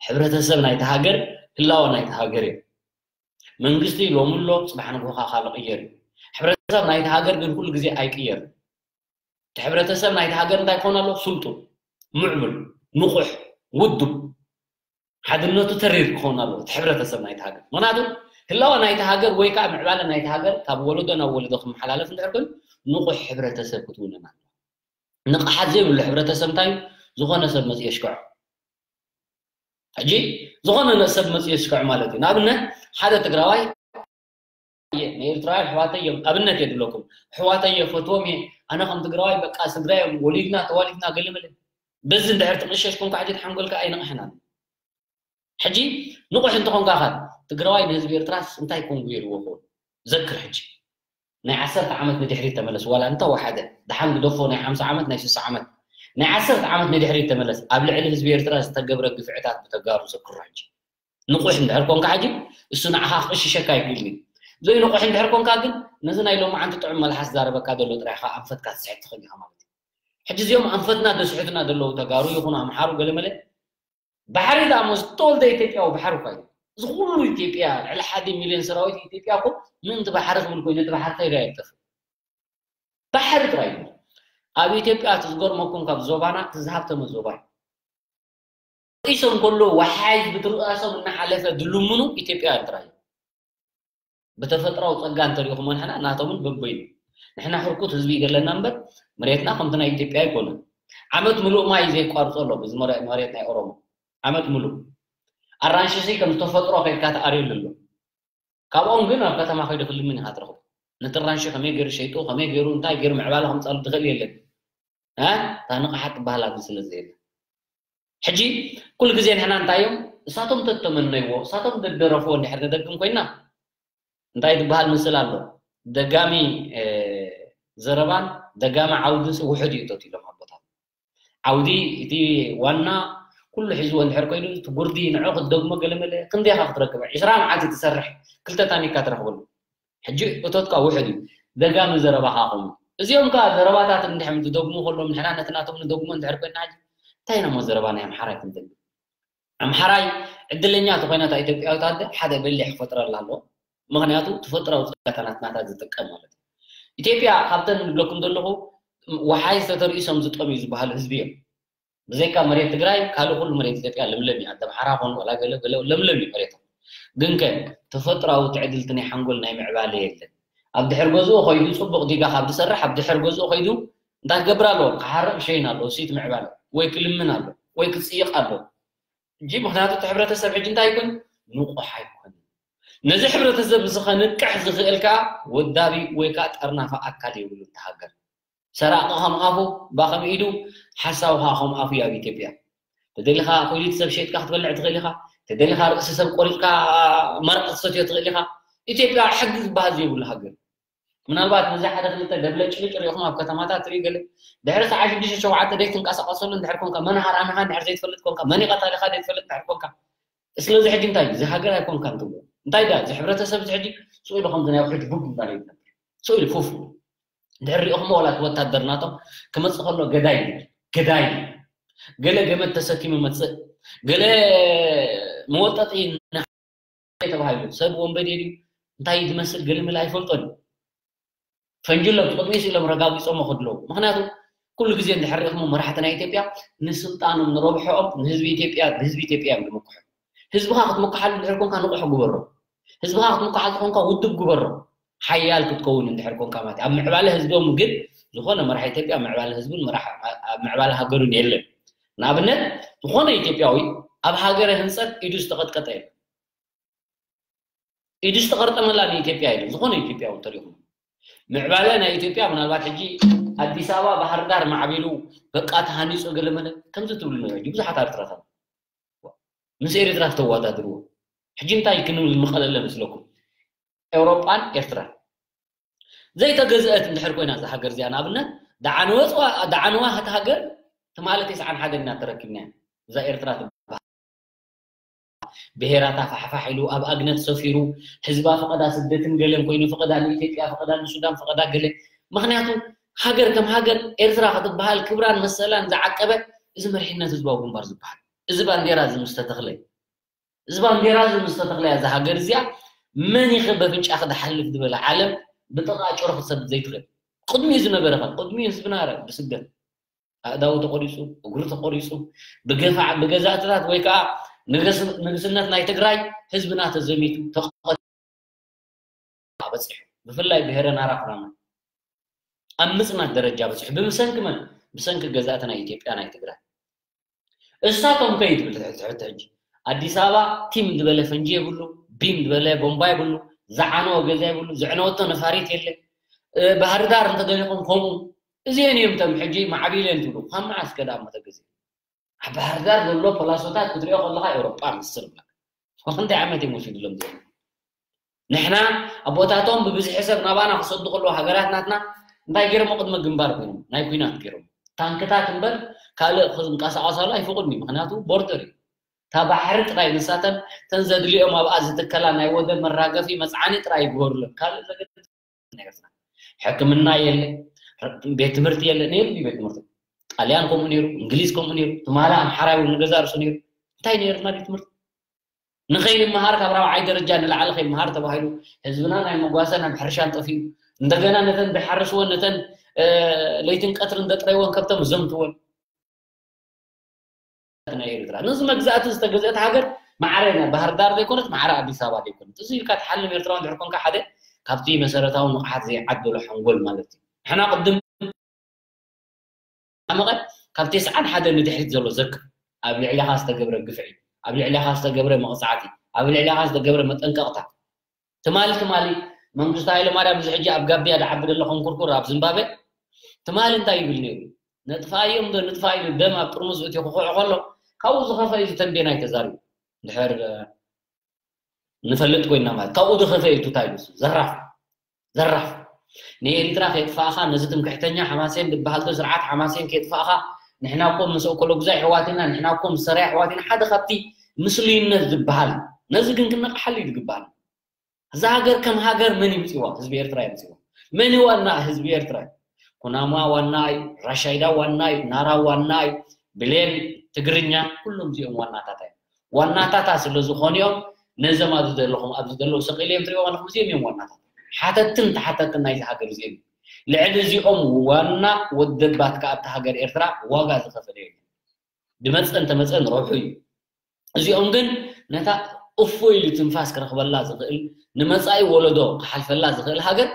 ሕብረተሰብ ናይቲ ሃገር ህላወ ናይቲ ሃገር እዩ። መንግስቲ ሎሚ ኣሎ ፅባሕ ንግሆ ከዓ ካልእ ቅየር እዩ። ሕብረተሰብ ናይቲ ሃገር ግን ኩሉ ግዜ ኣይቅየርን። እቲ ሕብረተሰብ ናይቲ ሃገር እንታይ ክኾን ኣለዎ? ስልጡን፣ ምዕቡል፣ ንቑሕ፣ ውዱብ፣ ሓድነቱ ተሪር ክኸውን ኣለዎ እቲ ሕብረተሰብ ናይቲ ሃገር። ምክንያቱ ህላወ ናይቲ ሃገር ወይ ከዓ ምዕባለ ናይቲ ሃገር ካብ ወለዶ ናብ ወለዶ ክመሓላለፍ እንድሕር ኮይኑ ንቑሕ ሕብረተሰብ ክትውንን ኣለዎ። ንቕሓት ዘይብሉ ሕብረተሰብ እንታይ እዩ? ዝኾነ ሰብ መፅኡ የሽክዖ። ሕጂ ዝኾነ ሰብ መፅኡ የሽክዖ ማለት እዩ። ንኣብነት ሓደ ትግራዋይ እየ፣ ንኤርትራውያን ኣሕዋተይ እዮም፣ ኣብነት እየ ዝብለኩም፣ ኣሕዋተይ እየ፣ ፈትዎም እየ፣ ኣነ ከም ትግራዋይ በቃ ስድራ እዮም፣ ወሊድና ተዋሊድና ገለ መለ። በዚ እንድሕር ትቕሸሽ ኮንካ ሕጂ ተሓንጎልካ ኣይነቕሕናን። ሕጂ ንቑሕ እንተኾንካ ኸ ትግራዋይ ንህዝቢ ኤርትራስ እንታይ ኮንጉ የልዎ ኸውን? ዘክር ሕጂ ናይ ዓሰርተ ዓመት ንድሕሪት ተመለስ፣ ዋላ እንተ ወሓደ ደሓን ግደፎ ናይ ሓምሳ ዓመት ናይ ስሳ ዓመት ናይ ዓሰርተ ዓመት ንድሕሪት ተመለስ፣ ኣብ ልዕሊ ህዝቢ ኤርትራ ዝተገብረ ግፍዕታት ብተጋሩ ዘክሮ ሕጂ። ንቑሕ እንድሕር ኮንካ ሕጂ እሱ ንዓኻ ክቕሽሸካ ኣይክእልን እዩ። ዘይንቑሕ እንድሕር ኮንካ ግን ነዚ ናይ ሎማዓንቲ ጥዑም መልሓስ ዛረበካ ዘሎ ጥራይ ኢኻ ኣንፈትካ ትስሕት ትኽእል ኢኻ ማለት እዩ። ሕጂ እዚኦም ኣንፈትና ዘስሕቱና ዘለዉ ተጋሩ ይኹኑ ኣምሓሩ ገለመለ ባሕሪ ደኣ እሞ ዝተወልደ ኢትዮጵያዊ ባሕሪ እኳ እዩ። እዚ ኩሉ ኢትዮጵያ ልዕሊ ሓደ ሚልዮን ሰራዊት ኢትዮጵያ እኮ ምእንቲ ባሕሪ ክብል ኮይኑ እቲ ባሕሪ ከይዱ ኣይጠፍእ። ባሕሪ ጥራይ እዩ። ኣብ ኢትዮጵያ እቲ ዝገርመኩም ካብ ዞባና እቲ ዝሃብተመ ዞባ እዩ። ርእሶም ከሎ ወሓይዝ ብትርኣሶም እናሓለፈ ድልምኑ ኢትዮጵያውያን ጥራይ እዩ። ብተፈጥራዊ ጸጋ እንተሪእኹሞ ንሕና ናቶምን በበይኑ ንሕና ሕርኩት ህዝቢ ይገለና እምበር መሬትና ከምቲ ናይ ኢትዮጵያ ኣይኮነን። ዓመት ምሉእ ማይ ዘየቋርጾ ኣሎ እዚ መሬት ናይ ኦሮሞ ዓመት ምሉእ ኣራንሽሲ ከም ተፈጥሮ ከይድካ ተኣርየሉ ኣሎ። ካብኦም ግን ኣብ ከተማ ከይዱ ክልምን ኢኻ ትረኽቦ። ነቲ ኣራንሺ ከመይ ገይሩ ሸይጡ ከመይ ገይሩ እንታይ ገይሩ ምዕባለ ከምፃሉ ትኽእል የለን። እታ ንቕሓት ትበሃል ኣብዚ ስለ ዘየለ ሕጂ ኩሉ ግዜ ንሕና እንታይ እዮም እሳቶም ተተመነይዎ እሳቶም ደደረፍዎ እንድሕር ንደግም ኮይና እንታይ ዝበሃል ምስል ኣሎ? ደጋሚ ዘረባን ደጋሚ ዓውድን ውሕድ እዩ እቶት ኢሎም ኣቦታት። ዓውዲ እቲ ዋና ኩሉ ሒዝዎ እንድሕር ኮይኑ እቲ ጉርዲ ንዑ ክትደግሞ ገለመለ ክንደይ ኢኻ ክትረክበ ዕስራ መዓልቲ ትሰርሕ ክልተ ታኒካ ትረኽበሉ። ሕጂ እቶትካ ውሕድ እዩ። ደጋሚ ዘረባኻ ከምኡ እዚኦም ከዓ ዘረባታት እንድሕም ዝደግሙ ከሎም ንሕና ነቲ ናቶም ንደግሞ እንድሕር ኮይና ሕጂ እንታይ ኢና እሞ ዘረባ ናይ ኣምሓራይ ክንደግም? ኣምሓራይ ዕድለኛ ተኾይና እታ ኢትዮጵያዊት ኣደ ሓደ በሊሕ ክፈጥረላ ኣለዎ። ምኽንያቱ ተፈጥራዊ ፀጋታት ናትና ዝጥቀም ማለት እዩ። ኢትዮጵያ ካብተን ንብለኩም ዘለኹ ወሓይዝ ተተርኢሶም ዝጠምዩ ዝበሃሉ ህዝቢ እዮም። ብዘይካ መሬት ትግራይ ካልእ ኩሉ መሬት ኢትዮጵያ ለምለም እዩ። ኣደ ኣምሓራ ኾን ዋላ ገለ ገለ ለምለም እዩ መሬቶም። ግን ከ ተፈጥራዊ ትዕድልቲ ናይ ሓንጎል ናይ ምዕባለ የለን። ኣብ ድሕር ገዝኡ ኸይዱ ፅቡቕ ዲጋ ካብ ዝሰርሕ ኣብ ድሕር ገዝኡ ኸይዱ እንታይ ክገብር ኣለዎ? ክሓርቕ ሸይን ኣለዎ፣ ስይት ምዕባለ ወይ ክልምን ኣለዎ ወይ ክፅይቕ ኣለዎ። እንጂ ምክንያቱ እቲ ሕብረተሰብ ሕጂ እንታይ ይኮን ንቑሕ ኣይኮን። ነዚ ሕብረተሰብ እዚ ከንቅሕ ዝኽእል ከዓ ወዳቢ ወይ ከዓ ጠርናፋ ኣካል የብሉ እንተሃገር ሰራቂ ከም ኣፉ ባኸም ኢዱ ሓሳዊ ከዓ ከም ኣፉ ኣብ ኢትዮጵያ ተደሊኻ ኮይሊት ሰብ ሸጥካ ክትበልዕ ትኽእል ኢኻ። ተደሊኻ ርእሲ ሰብ ቆሪጥካ መረቕ ክትሰትዮ ትኽእል ኢኻ። ኢትዮጵያ ሕጊ ዝበሃል ዘይብሉ ሃገር ምናልባት ነዚ ሓደ ክልተ ደብለ ጭልጭ ሪኢኹም ኣብ ከተማታት ትርኢ ገለ ድሕሪ ሰዓ ሽዱሽተ ሸውዓተ ዘይትንቀሳቀሰሉ እንድሕር ኮንካ መን ሃራምኻ እንድሕር ዘይትፈልጥ ኮንካ መን ይቀታልኻ ዘይትፈልጥ እንድሕር ኮንካ ስለዚ ሕጂ እንታይ እዚ ሃገር ኣይኮንካን ትብሎ እንታይ ዳ እዚ ሕብረተሰብ እዚ ሕጂ ስኡ ኢሉ ከምዚ ናይ ውሕጅ ቡብ እንዳለ ይነብር ስኡ ኢሉ ፉፍ ድሕር ሪኢኹሞ ዋላ እቲ ወታደር ናቶም ክመፅእ ከሎ ገዳይ ገዳይ ገለ ገመድ ተሰኪሙ መፅእ ገለ መወጠጢ ተባሂሉ ሰብ ወንበዴ ድዩ እንታይ ዝመስል ገለመለ ኣይፈልጦን። ፈንጂ ኣሎ፣ ቅድሚ ስኢሎም ረጋጊጾሞ ከድለዉ። ምክንያቱ ኩሉ ግዜ እንድሕር ሪእኹሞ መራሕቲ ናይ ኢትዮጵያ ንስልጣኖም ንረብሐኦም ንህዝቢ ኢትዮጵያ ብህዝቢ ኢትዮጵያ እዮም ዝምክሑ። ህዝብኻ ክትምክሓሉ እንድሕር ኮንካ ንቑሕ ግበሮ። ህዝብኻ ክትምክሓሉ ኮንካ ውድብ ግበሮ። ሓያል ክትከውን እንድሕር ኮንካ ማለት እዩ። ኣብ ምዕባለ ህዝቦም ግን ዝኾነ መራሒ ኢትዮጵያ ምዕባለ ህዝቡን መራሕ ኣብ ምዕባለ ሃገሩን የለን። ንኣብነት ዝኾነ ኢትዮጵያዊ ኣብ ሃገረ ህንፀት ኢዱ ዝተቐጥቀጠ የለን። ኢዱ ዝተቐርጠመላ ንኢትዮጵያ የለን። ዝኾነ ኢትዮጵያዊ እንተሪኹም ምዕባለ ናይ ኢትዮጵያ ምናልባት ሕጂ ኣዲስ ኣበባ ባህር ዳር ማዕቢሉ በቃ ተሃኒፁ ገለመለ ከምዚ ትብሉ ነ ብዙሓት ኣርትራታት ምስ ኤርትራ ዝተወዳድርዎ ሕጂ እንታይ ክንብል ንቐለለ መስለኩም? ኤውሮጳን ኤርትራን ዘይተገዝአት እንድሕር ኮይና እዛ ሃገር እዚኣ ንኣብነት ደዓንወ ደዓንዋ እታ ሃገር ትማሊ ተስዓን ሓደን ኢና ተረኪብና እዛ ኤርትራ ትበሃል ብሄራታ ፋሕፋሕ ኢሉ ኣብ ኣግነት ሰፊሩ ህዝባ ፈቐዳ ስደትን ገለን ኮይኑ ፈቐዳ ንኢትዮጵያ ፈቐዳ ንሱዳን ፈቐዳ ገለ ምክንያቱ ሃገር ከም ሃገር ኤርትራ ክትበሃል ክብራን መሰላን ዝዓቀበ እዚ መሪሕነት ህዝባዊ ግንባር ዝበሃል እዚ ባንዴራ እዚ ምስተተኽለ እዚ ባንዴራ እዚ ምስተተኽለ እዛ ሃገር እዚኣ መን ይኸ በፍንጫ ክድሓልፍ ዝበለ ዓለም ብጥቓ ጭሮ ክትሰድ ዘይትኽእል ቅድሚኡ ዝነበረ ኸ ቅድሚኡ ህዝብና ረ ብስደት ኣእዳው ተቆሪፁ እግሩ ተቆሪፁ ብገፋዕ ብገዛእትታት ወይ ከዓ ንግስነት ናይ ትግራይ ህዝብና ተዘሚቱ ተቆ በፂሑ ብፍላይ ብሄረ ናራ ኩናማ ኣብ ምፅናት ደረጃ በፂሑ ብሰንኪ መን ብሰንኪ ገዛእቲ ናይ ኢትዮጵያ ናይ ትግራይ እሳቶም ከ ይትብል ትሕቲ ሕጂ ኣዲስ ኣበባ ቲም ዝበለ ፈንጂ የብሉ ቢም ዝበለ ቦምባ የብሉ ዝዓነወ ገዛ የብሉ ዝዕነወቶ ነፋሪት የለ ባህርዳር እንተገሊኹም ከምኡ እዚአን እዮም እቶም ሕጂ ማዕቢለን ትብሉ ካብ መዓስ ከ ደኣ መተገዚ ኣብ ባህርዳር ዘሎ ፖላሶታት ክትሪኦ ከለካ ኤውሮጳ መስል ብላ ክንደይ ዓመት እዮም ወሲድሎም ዚኦም ንሕና ኣቦታቶም ብብዝሒ ሰብ ናባና ክሰዱ ከለዉ ሃገራት ናትና እንታይ ገይሮም ቅድመ ግንባር ኮይኖም ናይ ኩናት ገይሮም ታንክታት እምበር ካልእ ክንቀሳቀሳሉ ኣይፍቅድን እዩ ምክንያቱ ቦርደር እዩ እታ ባሕሪ ጥራይ ንሳተን ተን ዘድልኦም ኣብኣ ዝትከላ ናይ ወደብ መራገፊ መፅዓኒ ጥራይ ይግበሩለን ካልእ ዘገድስ ሕክምና የለ ቤት ትምህርቲ የለ ነይሩ ቤት ትምህርቲ ጣልያን ከምኡ ነይሩ እንግሊዝ ከምኡ ነይሩ ትማሊ ኣምሓራ ይብሉ ንገዛ ርሱ ነይሩ እንታይ ነይርና ቤት ትምህርቲ ንኸይንመሃር ካብ ራብዓይ ደረጃ ንላዕሊ ከይመሃር ተባሂሉ ህዝብና ናይ መጓሰ ናብ ሕርሻን ጠፊኡ እንደገና ነተን ዝሓርስወን ነተን ለይትን ቀትርን ዘጥረይወን ከብቶም ዘምትወን ናይ ኤርትራ ነዚ መግዛእቲ ዝተገዝአት ሃገር ማዕረ ናይ ባህር ዳር ዘይኮነት ማዕረ ኣዲስ ኣበባ ዘይኮነት እዚ ኢልካ ትሓልም ኤርትራዊ እንድሕር ኮንካ ሓደ ካብቲ መሰረታዊ ንቕሓት ዘይዓደሎ ሓንጎል ማለት እዩ ንሕና ቅድም ዓመቐ ካብ ተስዓን ሓደ ንድሕሪት ዘሎ ዘክር ኣብ ልዕሊኻ ዝተገብረ ግፍዒ ኣብ ልዕሊኻ ዝተገብረ መቕፃዕቲ ኣብ ልዕሊኻ ዝተገብረ መጠንቀቕታ ትማሊ ትማሊ መንግስቱ ሃይለማርያም እዚ ሕጂ ኣብ ጋቢያ ዝዓቢ ዘሎ ኮንኩርኩር ኣብ ዝምባበ ትማሊ እንታይ ይብል ነይሩ ነጥፋዮም ዶ ንጥፋ ኢሉ ደም ኣብ ጥርሙዝ እትዮ ክኹዕ ከሎ ካብኡ ዝኸፈ እዩ ዝተንቤና ይተዛሪቡ ድሕር ንፈልጥ ኮይና ማለት ካብኡ ዝኸፈ እዩ ቱታ እዩ ዘራፍ ዘራፍ ንኤሪትራ ከየጥፋእኻ ነዚ ትምክሕተኛ ሓማሴን ዝበሃል ዶ ስርዓት ሓማሴን ከየጥፋእኻ ንሕና እኮ ምስ ኦኮሎጉዛ ይሕዋትና ንሕና እኮ ምስ ሰራይ ኣሕዋትና ሓደ ካብቲ ምስሉይነት ዝበሃል ነዚ ግን ክነቕሓሉ እዩ ዝግባል እዛ ሃገር ከም ሃገር መን ይምፅዋ ህዝቢ ኤርትራ ይምፅዋ መን ዋና ህዝቢ ኤርትራ ኩናማ ዋና እዩ ራሻይዳ ዋና እዩ ናራ ዋና እዩ ብሌን ትግርኛ ኩሎም እዚኦም ዋናታታ እዮም ዋናታታ ስለ ዝኾኑ እዮም ነዘም ኣብዚ ዘለኹም ኣብዚ ዘለዉ ሰቂለ እዮም ትሪኦ ኣለኹም እዚኦም እዮም ዋናታት ሓተትን ተሓተትን ናይዚ ሃገር እዚኦም ልዕሊ እዚኦም ዋና ወደባት ከኣ ኣብቲ ሃገር ኤርትራ ዋጋ ዝኸፈለ የለን ድመፀን ተመፀን ረብሑ እዩ እዚኦም ግን ነታ እፎ ኢሉ ትንፋስ ክረኽበላ ዝኽእል ንመፃኢ ወለዶ ክሓልፈላ ዝኽእል ሃገር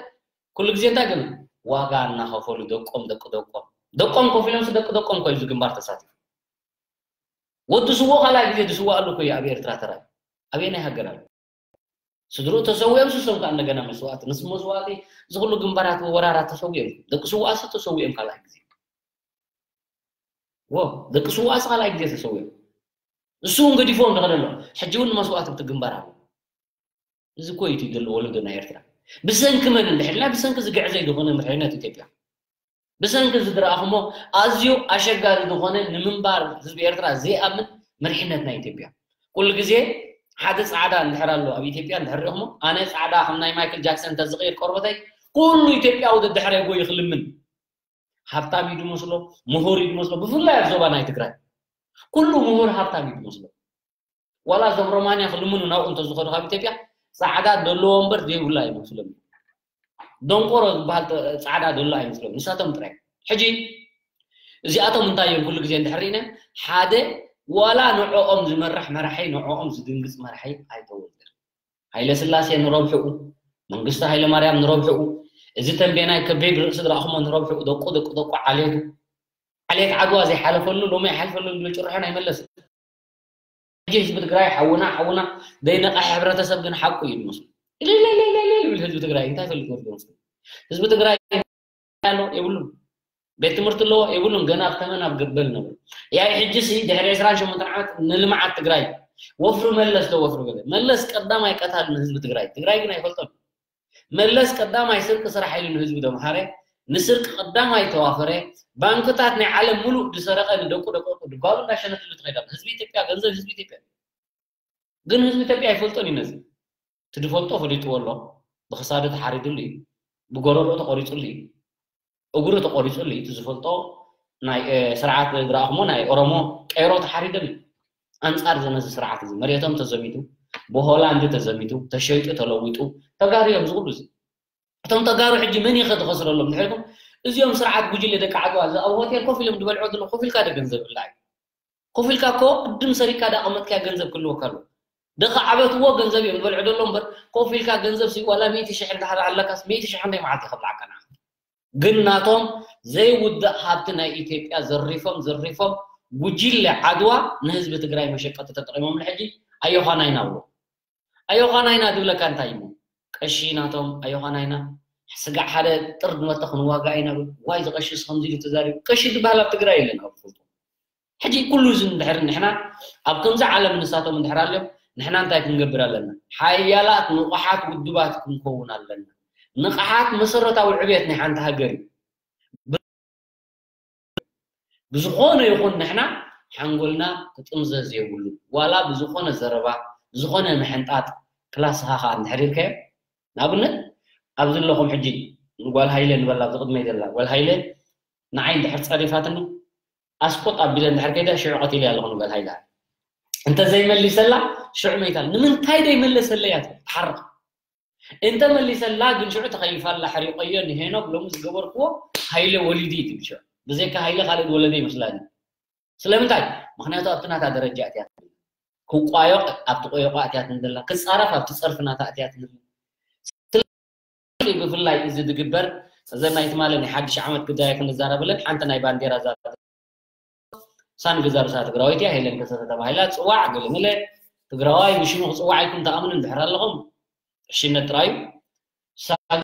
ኩሉ ግዜ እንታይ ግን ዋጋ እናኸፈሉ ደቆም ደቂ ደቆም ደቆም ከፊሎምስ ደቂ ደቆም ኮዩ ዝግንባር ተሳቲፉ ወዲ ስዎ ካልኣይ ግዜ ዝስዋኣሉ ኮዩ ኣብ ኤርትራ ተራዩ ኣበየናይ ሃገር ኣሎ ስድርኡ ተሰዊኦም ስሶም ከዓ እንደገና መስዋእቲ ንስ መስዋእቲ እዚ ኩሉ ግንባራት ወራራት ተሰዊኦም ደቂ ስዋኣሲ ተሰዊኦም ካልኣይ ግዜ ዎ ደቂ ስዋኣሲ ካልኣይ ግዜ ተሰዊኦም እሱ እውን ገዲፎም ንኸደሎ ሕጂ እውን መስዋእቲ ብትግንባር ኣሎ እዚ ኮ እዩ ዘሎ ወለዶ ናይ ኤርትራ ብሰንኪ መን እንድሕልና ብሰንኪ ዝግዕዘይ ዝኾነ ምድሕነት ኢትዮጵያ ብሰንኪ ዝድረኣኹሞ ኣዝዩ ኣሸጋሪ ዝኾነ ንምንባር ህዝቢ ኤርትራ ዘይኣምን መሪሕነት ናይ ኢትዮጵያ ኩሉ ግዜ ሓደ ጻዕዳ እንድሕር ኣሎ ኣብ ኢትዮጵያ እንድሕር ሪእኹሞ ኣነ ጻዕዳ ከም ናይ ማይክል ጃክሰን ተዝቕይር ቆርበተይ ኩሉ ኢትዮጵያዊ ደድሕረይ ጎዩ ክልምን ሃብታም እዩ ዝመስሎ ምሁር እዩ ዝመስሎ ብፍላይ ኣብ ዞባ ናይ ትግራይ ኩሉ ምሁር ሃብታም እዩ ዝመስሎ። ዋላ እዞም ሮማንያ ክልምኑ ናብኡ እንተዝኸዱ ካብ ኢትዮጵያ ፃዕዳ ደለዎ እምበር ዘይብላ ይመስሎም። ደንቆሮ ዝበሃል ፃዕዳ ደሎ ኣይመስሎም፣ ንሳቶም ጥራይ። ሕጂ እዚኣቶም እንታይ እዮም ኩሉ ግዜ እንድሕር ርኢና ሓደ ዋላ ንዕኦም ዝመራሕ መራሒ ንዕኦም ዝድንግፅ መራሒ ኣይተወልደን። ሃይለ ስላሴ ንረብሕኡ፣ መንግስቱ ሃይለ ማርያም ንረብሕኡ፣ እዚ ተንቤናይ ከበይ ብርእሲ ዝረእኹሞ ንረብሕኡ፣ ደቁ ደቁ ደቁ ዓሌቱ ዓሌት ዓድዋ ዘይሓለፈሉ ሎሚ ኣይሓልፈሉ ዝብል ጭርሖ ናይ መለስ። ሕጂ ህዝቢ ትግራይ ሓውና ሓውና ዘይነቃሕ ሕብረተሰብ ግን ሓቁ እዩ ዝመስሉ። ኢልልልልልል ይብል ህዝቢ ትግራይ። እንታይ ፈልጥ ወርዶ መስሉ? ህዝቢ ትግራይ ኣሎ የብሉን። ቤት ትምህርቲ ኣለዎ የብሉን። ገና ኣብ ተመን ኣብ ገበል ነበር። ያይ ሕጂ ሲ ድሕሪ ዕስራን ሸሞንተን ዓመት ንልምዓት ትግራይ ወፍሪ መለስ ተወፍሪ ገለ መለስ ቀዳማይ ቀታል ንህዝቢ ትግራይ ትግራይ ግን ኣይፈልጦን። መለስ ቀዳማይ ስርቂ ስራሕ ኢሉ ንህዝቢ ደምሃረ። ንስርቂ ቀዳማይ ተዋፈረ። ባንክታት ናይ ዓለም ሙሉእ ዝሰረቀ ንደቁ ደቀቁ ድጓሉ እንዳሸነትሉ ትኸይዳ ህዝቢ ኢትዮጵያ ገንዘብ ህዝቢ ኢትዮጵያ ግን ህዝቢ ኢትዮጵያ ኣይፈልጦን እዩ ነዚ። እቲ ዝፈልጦ ፈሊጥዎ ኣሎ። ብክሳዱ ተሓሪድሉ እዩ። ብጎረርኡ ተቆሪፅሉ እዩ። እግሩ ተቆሪፅሉ እዩ። እቲ ዝፈልጦ ናይ ስርዓት ዝረኣኹሞ ናይ ኦሮሞ ቀይሮ ተሓሪድሉ እዩ። ኣንፃር ዘነዚ ስርዓት እዚ መሬቶም ተዘሚቱ ብሆላንድ ተዘሚቱ ተሸይጡ ተለዊጡ ተጋሩ እዮም ዝብሉ እዚ። እቶም ተጋሩ ሕጂ መን ይኸ ዝኸስረሎም ድሕሪኩም? እዚኦም ስርዓት ጉጅለ ደቂ ዓድዋ እዚ ኣብ ሆቴል ኮፍ ኢሎም ዝበልዑ ዝለ ኮፍ ኢልካ ደ ገንዘብ ብላ እዩ። ኮፍ ኢልካ እኮ ቅድም ሰሪካ ዳቐመጥካ ገንዘብ ክልወካ ኣሎ። ደኻ ዓበትዎ ገንዘብ እዮም ዝበልዑ ዘሎ እምበር ኮፍ ኢልካ ገንዘብ ሲ ዋላ ሚእቲ ሽሕ እንዳሓረ ኣለካስ ሚእቲ ሽሕ ክንደይ መዓልቲ ከብላዕካ ንዓ። ግን ናቶም ዘይውዳእ ሃብቲ ናይ ኢትዮጵያ ዘሪፎም ዘሪፎም ጉጅለ ዓድዋ ንህዝቢ ትግራይ መሸቀጢ ተጠቂሞም ሕጂ ኣዮኻና ይናብሎ። ኣዮኻና ኢና ዝብለካ እንታይ እሞ ቀሺ ናቶም ኣዮኻና ኢና ስጋዕ ሓደ ጥርድ መተ ክንዋጋ ኢና ብል ዋይ ዝቀሽስ ከምዚ ኢሉ ተዛሪቡ ቀሺ ዝበሃል ኣብ ትግራይ የለን ኣብ ትፈልጡ ሕጂ ኩሉ እዚ እንድሕር ንሕና ኣብ ከምዚ ዓለም ንሳቶም እንድሕር ኣልዮም ንሕና እንታይ ክንገብር ኣለና ሓያላት ንቑሓት ውድባት ክንከውን ኣለና ንቕሓት መሰረታዊ ዕብየት ናይ ሓንቲ ሃገር እዩ ብዝኾነ ይኹን ንሕና ሓንጎልና ክጥምዘዝ የብሉ ዋላ ብዝኾነ ዘረባ ብዝኾነ ምሕንጣጥ ክላስኻ ከዓ እንድሕር ኢልካዮ ንኣብነት ኣብዚ ኣለኹም ሕጂ ንጓል ሃይለ ንበላ ኣብዚ ቅድመይ ዘላ ጓል ሃይለ ንዓይ እንድሕር ፀሪፋትኒ ኣስቆጥ ኣቢለ እንድሕር ከይደ ሽዑ ቀቲለ ኣለኹ ንጓል ሃይለ እንተዘይመሊሰላ ሽዑ መይታል ንምንታይ ደይመለሰለይ እያ ትብል ትሓርቕ እንተ መሊሰላ ግን ሽዑ ተኸይፋላ ሕሪቆዮ ንሄኖክ ሎሚ ዝገበርክዎ ሃይለ ወሊዱ እዩ ትብል ሽዑ ብዘይካ ሃይለ ካልእ ዝወለደ ይመስላኒ ስለምንታይ ምክንያቱ ኣብቲ ናታ ደረጃ እትያ ክቋዮቕ ኣብቲ ቆዮቋ እትያ ትንደላ ክፃረፍ ኣብቲ ፀርፊ ናታ እትያ ትንደላ ብፍላይ እዚ ዝግበር እዘን ናይ ትማሊ ናይ ሓድሽ ዓመት ጉዳይ ክንዛረበለን ሓንቲ ናይ ባንዴራ ዛ ሳን ገዛ ርሳ ትግራወይቲ እያ ሄለን ከሰተ ተባሂላ ትፅዋዕ ገለመለ ትግራዋይ ብሽሙ ክፅዋዕ ኢልኩም ተኣምኑ እንድሕር ኣለኹም ዕሽነት ጥራዩ ሳን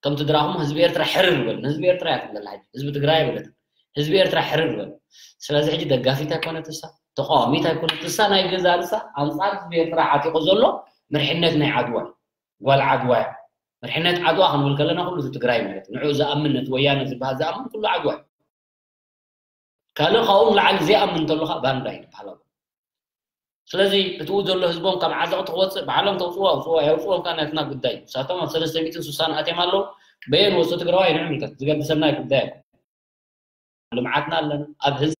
ከም ትድራኹም ህዝቢ ኤርትራ ሕርር በል ንህዝቢ ኤርትራ እያ ትብለላ ሕጂ ህዝቢ ትግራይ በለት ህዝቢ ኤርትራ ሕርር በል ስለዚ ሕጂ ደጋፊት ኣይኮነት እሳ ተቃዋሚት ኣይኮነት እሳ ናይ ገዛ ርሳ ኣንፃር ህዝቢ ኤርትራ ዓጢቑ ዘሎ መርሕነት ናይ ዓድዋ እዩ ጓል ዓድዋ እያ መርሕነት ዓድዋ ክንብል ከለና ኩሉ እቲ ትግራይ ማለት ንዑ ዝኣምን ነቲ ወያነ ዝበሃል ዝኣምን ኩሉ ዓድዋ እዩ ካልእ ካብኡ ንላዕሊ ዘይኣምን እንተሎ ከዓ ባንዳ እዩ ዝበሃል ኣሎ ስለዚ እቲኡ ዘሎ ህዝቦም ካብ ዓዘቕቲ ክወፅእ ባዕሎም ተውፅዎ ኣውፅዎ ኣየውፅዎም ከዓ ናትና ጉዳይ እዩ ንሳቶም ኣብ ሰለስተ ሚእትን ስሳን ኣትዮም ኣለዉ በየን ወፁ ትግራዋይ ንዕምልከት ዝገድሰና ጉዳይ ኣይኮን ልምዓትና ኣለና ኣብ ህዝቢ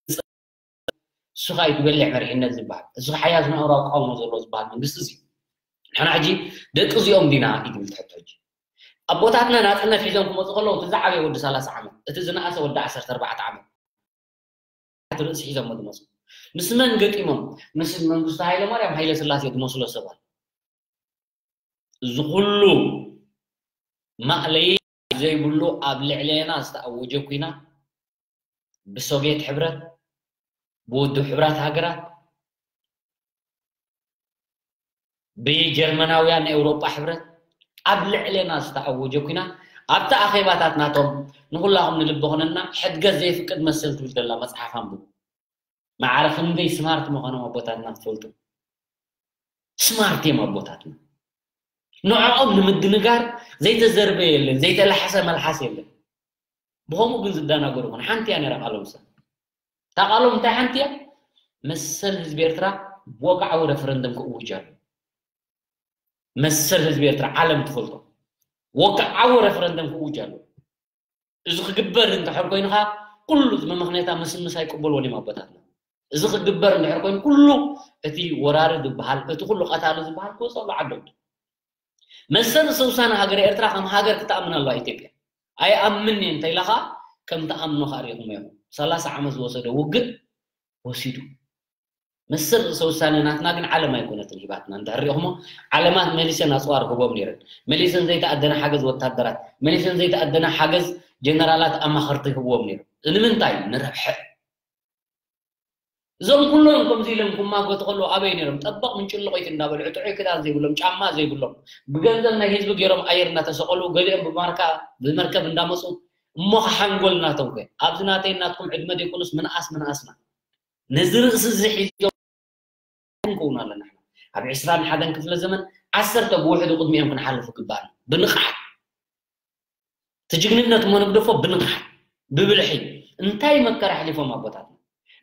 እሱ ከዓ እዩ ዝበልዕ መሪሕነት ዝበሃል እሱ ሓያል ስነ ኣእምራዊ ቃውሞ ዘለዎ ዝበሃል መንግስቲ እዚ ንሕና ሕጂ ደቂ እዚኦም ዲና እዩ ዝብል ትሕቶ ሕጂ ኣቦታትና ናፅነት ሒዞም ክመፁ ከለዉ እቲ ዝዓበየ ወዲ ሰላሳ ዓመት እቲ ዝነኣሰ ወዲ ዓሰርተ ኣርባዕተ ዓመት ርእሲ ሒዞሞ ዝመፁ ምስ መን ገጢሞም ምስ መንግስቱ ሃይለ ማርያም ሃይለ ስላሴ ዝመስሎ ሰባት እዚ ኩሉ ማእለይ ዘይብሉ ኣብ ልዕሌና ዝተኣወጀ ኩናት ብሶቪየት ሕብረት ብውድብ ሕብራት ሃገራት ብጀርመናውያን ኤውሮጳ ሕብረት ኣብ ልዕሌና ዝተኣወጀ ኩናት ኣብቲ ኣኼባታት ናቶም ንኩላኹም ንልቢ ኾነና ሕድገት ዘይፍቅድ መሰል ትብል ዘላ መፅሓፍ ኣንብቡ ማዕረ ክንደይ ስማርት ምዃኖም ኣቦታትና ክትፈልጡ ስማርት እዮም ኣቦታትና ንዕኦም ንምድንጋር ዘይተዘርበ የለን ዘይተላሓሰ መልሓስ የለን ብኸምኡ ግን ዝደናገሩ ኾነ ሓንቲ እያ ነራ ቃሎም ሰብ እታ ቃሎም እንታይ ሓንቲ እያ መሰል ህዝቢ ኤርትራ ወግዓዊ ረፈረንደም ክእውጅ ኣሎ መሰል ህዝቢ ኤርትራ ዓለም ትፈልጦ ወግዓዊ ረፈረንደም ክእውጅ ኣሎ እዚ ክግበር እንተሕር ኮይንኻ ኩሉ ዝመመኽነታ ምስምስ ኣይቅበልዎን እዮም ኣቦታትና እዚ ክግበር እንድሕር ኮይኑ ኩሉ እቲ ወራሪ ዝበሃል እቲ ኩሉ ቀታሊ ዝበሃል ክወፀሉ ዓዶም መሰል ርእሰ ውሳነ ሃገር ኤርትራ ከም ሃገር ክትኣምን ኣለዋ ኢትዮጵያ። ኣይኣምን እየ እንተኢላ ከዓ ከም ትኣምኖ ከዓ ሪኢኹሞ ኢኹም። ሰላሳ ዓመት ዝወሰደ ውግእ ወሲዱ መሰል ርእሰ ውሳነ ናትና ግን ዓለም ኣይኮነትን ሂባትና። እንድሕር ሪኢኹሞ ዓለማት መሊሰን ኣፅዋር ህቦም ነይረን። መሊሰን ዘይተኣደነ ሓገዝ ወታደራት፣ መሊሰን ዘይተኣደነ ሓገዝ ጀነራላት ኣማኸርቲ ህብዎም ነይሩ። ንምንታይ? ንረብሐ። እዞም ኩሎም ከምዚ ኢሎም ክማጎቱ ከለዉ ኣበይ ነይሮም? ጠበቕ ምንጭልቆይቲ እንዳበልዑ ጥዑይ ክዳን ዘይብሎም ጫማ ዘይብሎም ብገንዘብ ናይ ህዝቢ ገይሮም ኣየር እናተሰቀሉ ገሊኦም ብማርካ ብመርከብ እንዳመፁ እሞ ሓንጎል ናቶም ከ ኣብዚ ናተይ ናትኩም ዕድመ ደይኮኑስ ምንኣስ ምንኣስና ነዚ ርእሲ እዚ ሒዞም ንከውን ኣለና። ኣብ ዕስራን ሓደን ክፍለ ዘመን ዓሰርተ ብውሕዱ ቅድሚኦም ክንሓልፍ ይግባኣና ብንቕሓት ትጅግንነት እሞ ንግደፎ ብንቕሓት ብብልሒ እንታይ መከራ ሕሊፎም ኣቦታትና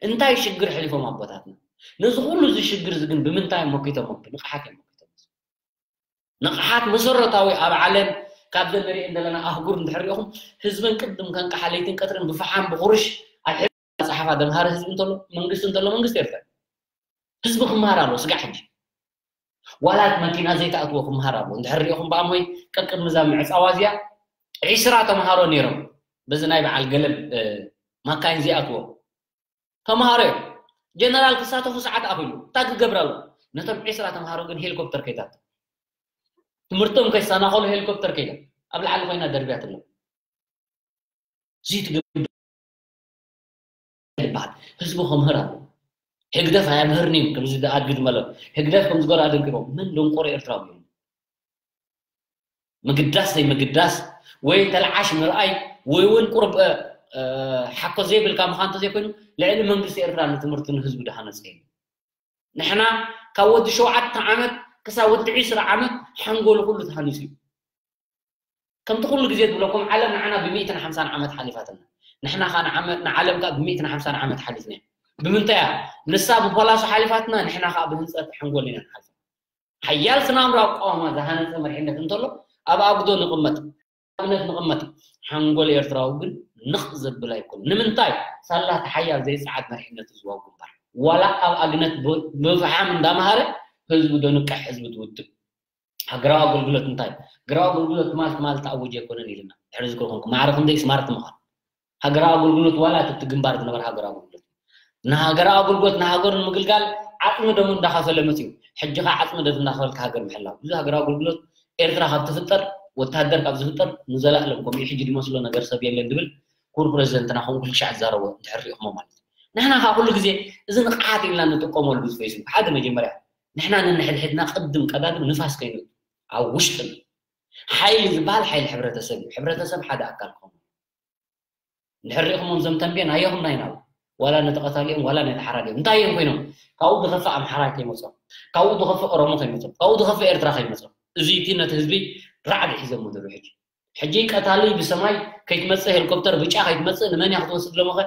እንታይ ሽግር ሕሊፎም ኣቦታትና ነዚ ኩሉ እዚ ሽግር እዚ ግን ብምንታይ እዮም መኪቶም ብንቕሓት እዮም መኪቶም ንቕሓት መሰረታዊ ኣብ ዓለም ካብ ዘንሪኤን ዘለና ኣህጉር እንድሕር ሪኢኹም ህዝበን ቅድም ከንቅሓ ለይትን ቀትርን ብፈሓም ብኹርሽ ኣብ ሕዚ ጸሓፋ ደምሃረ ህዝቢ እንተሎ መንግስቲ እንተሎ መንግስቲ ኤርትራ ህዝቢ ክመሃር ኣሎ ስጋዕ ሕጂ ዋላት መኪና ዘይተኣትዎ ክመሃር ኣሎ እንድሕር ሪኢኹም ብኣሞይ ቀቅድሚ እዛ ምዕፃዋ እዚኣ ዒስራ ተምሃሮ ነይሮም በዚ ናይ በዓል ገለብ ማካይን ዚኣትዎ ተምሃሮ እዮም ጀነራል ክሳተፉ ሰዓት ኣኺሉ እንታይ ክገብር ኣሎ ነቶም ዒስራ ተምሃሮ ግን ሄሊኮፕተር ከይዳቶ ትምህርቶም ከይሰናኸሉ ሄሊኮፕተር ከይዳ ኣብ ላዕሊ ኮይና ደርብያትሎም እዚ ትገብር ይበሃል ህዝቡ ከምህር ኣሎ ህግደፍ ኣያምህርኒን ከምዚ ኣድግድ መለ ህግደፍ ከም ዝገርኣ ደንቂሮም ምን ደንቆሮ ኤርትራዊ እዮም ምግዳስ ዘይምግዳስ ወይ ተለዓሽ ምርኣይ ወይ እውን ቁርብ ሓኮ ዘይብልካ ምዃን እንተዘይኮይኑ ልዕሊ መንግስቲ ኤርትራ ንትምህርቲ ንህዝቡ ድሃነፀ እዩ ንሕና ካብ ወዲ ሸውዓተ ዓመት ክሳብ ወዲ ዒስራ ዓመት ሓንጎሉ ኩሉ ተሃኒሱ እዩ ከምቲ ኩሉ ግዜ ዝብለኩም ዓለም ንዓና ብሚእትን ሓምሳን ዓመት ሓሊፋትና ንሕና ከዓ ንዓለም ከዓ ብሚእትን ሓምሳን ዓመት ሓሊፍና ብምንታይ እያ ንሳ ብፖላሶ ሓሊፋትና ንሕና ከዓ ብህንፀት ሓንጎል ኢና ንሓልፍ ሓያል ስናምራ ኣቋውማ ዝሃነፀ መሪሕነት እንተሎ ኣብ ኣጉዶ ንቕመጥ ኣብነት ንቕመጥ ሓንጎል ኤርትራዊ ግን ንቕ ዘብል ኣይኮን ንምንታይ ሳላ ተሓያል ዘይፀዓድ መሪሕነት ህዝባዊ ግንባር ዋላ ኣብ ኣግነት ብፍሓም እንዳምሃረ ህዝቢ ዶ ንቅሕ ህዝቢ ትውድብ ሃገራዊ ኣገልግሎት እንታይ ሃገራዊ ኣገልግሎት ትማል ትማል ተኣወጀ ኣይኮነን ኢልና ድሕሪ ዝክሪ ኮንኩ ማዕረ ክንደይ ስማርት ምዃን ሃገራዊ ኣገልግሎት ዋላ እቲ ግንባር ዝነበረ ሃገራዊ ኣገልግሎት ንሃገራዊ ኣገልግሎት ንሃገሩ ንምግልጋል ዓፅሚ ደሙ እንዳኸፈለ መፅዩ ሕጂ ከዓ ዓፅሚ ደም እንዳኸፈልካ ሃገር ምሕላው እዚ ሃገራዊ ኣገልግሎት ኤርትራ ካብ ትፍጠር ወታደር ካብ ዝፍጠር ንዘላእለም ከምኡ ሕጂ ዝመስሎ ነገር ሰብ የለን ዝብል ክቡር ፕሬዚደንትና ከምኡ ክልሻዕ ዝዛረቦ እንድሕር ሪኢኹሞ ማለት እዩ ንሕና ከዓ ኩሉ ግዜ እዚ ንቕሓት ኢልና ንጥቀመሉ እዚ ፌስቡክ ሓደ መጀመርያ ንሕና ነንሕድሕድና ቅድም ቀዳድም ንፋስ ከይኑ ኣብ ውሽጥና ሓይሊ ዝበሃል ሓይሊ ሕብረተሰብ እዩ ሕብረተሰብ ሓደ ኣካል ክኸውን እንድሕር ሪኢኹሞም እዞም ተንቤን ኣየኹም ናይና ዋላ ነቲ ቀታሊኦም ዋላ ነቲ ሓራዲኦም እንታይ እዮም ኮይኖም ካብኡ ዝኸፍእ ኣምሓራ ከይመፆም ካብኡ ዝኸፍእ ኦሮሞ ከይመፆም ካብኡ ዝኸፍእ ኤርትራ ከይመፆም እዚ እቲ ነቲ ህዝቢ ራዕዲ ሒዞም ምድሩ ሕጂ ሕጂ ቀታሊ ብሰማይ ከይትመፅእ ሄሊኮፕተር ብጫ ከይትመፅእ ንመን እያ ክትወስድ ሎመኸ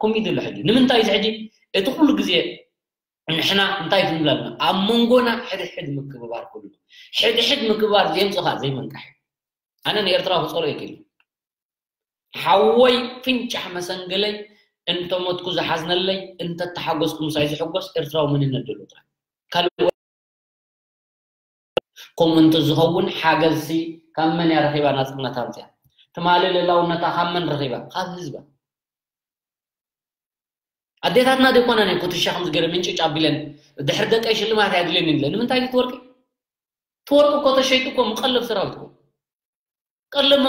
ኩምኢት ኣሎ ሕጂ ንምንታይ እዚ ሕጂ እቲ ኩሉ ግዜ ንሕና እንታይ ክንብል ኣለና ኣብ መንጎና ሕድሕድ ምክብባር ክህሉ ሕድሕድ ምክብባር ዘየምፅእ ከዓ ዘይምንቃሕ እዩ ኣነ ንኤርትራ ክፀልኦ ይክእል ሓወይ ፍንጫሕ መሰንገለይ እንተሞትኩ ዝሓዝነለይ እንተተሓጎስኩ ምሳይ ዝሕጎስ ኤርትራዊ መንነት ደሎ ጥራይ ካልእ ከምኡ እንተዝኸውን ሓገዝሲ ካብ መን እያ ረኺባ ናፅነታ ኣምፅያ ትማሊ ልላውነታ ካብ መን ረኺባ ካብ ህዝባ ኣዴታትና ደይኮና ናይ ኩትሻ ከም ዝገረ ምንጭጭ ኣቢለን ድሕሪ ደቀይ ሽልማት ኣየድልየኒ ኢለን ንምንታይ እዩ ትወርቂ ትወርቂ እኮ ተሸይጡ እኮ ምቀለብ ሰራዊት እኮ ቀለብ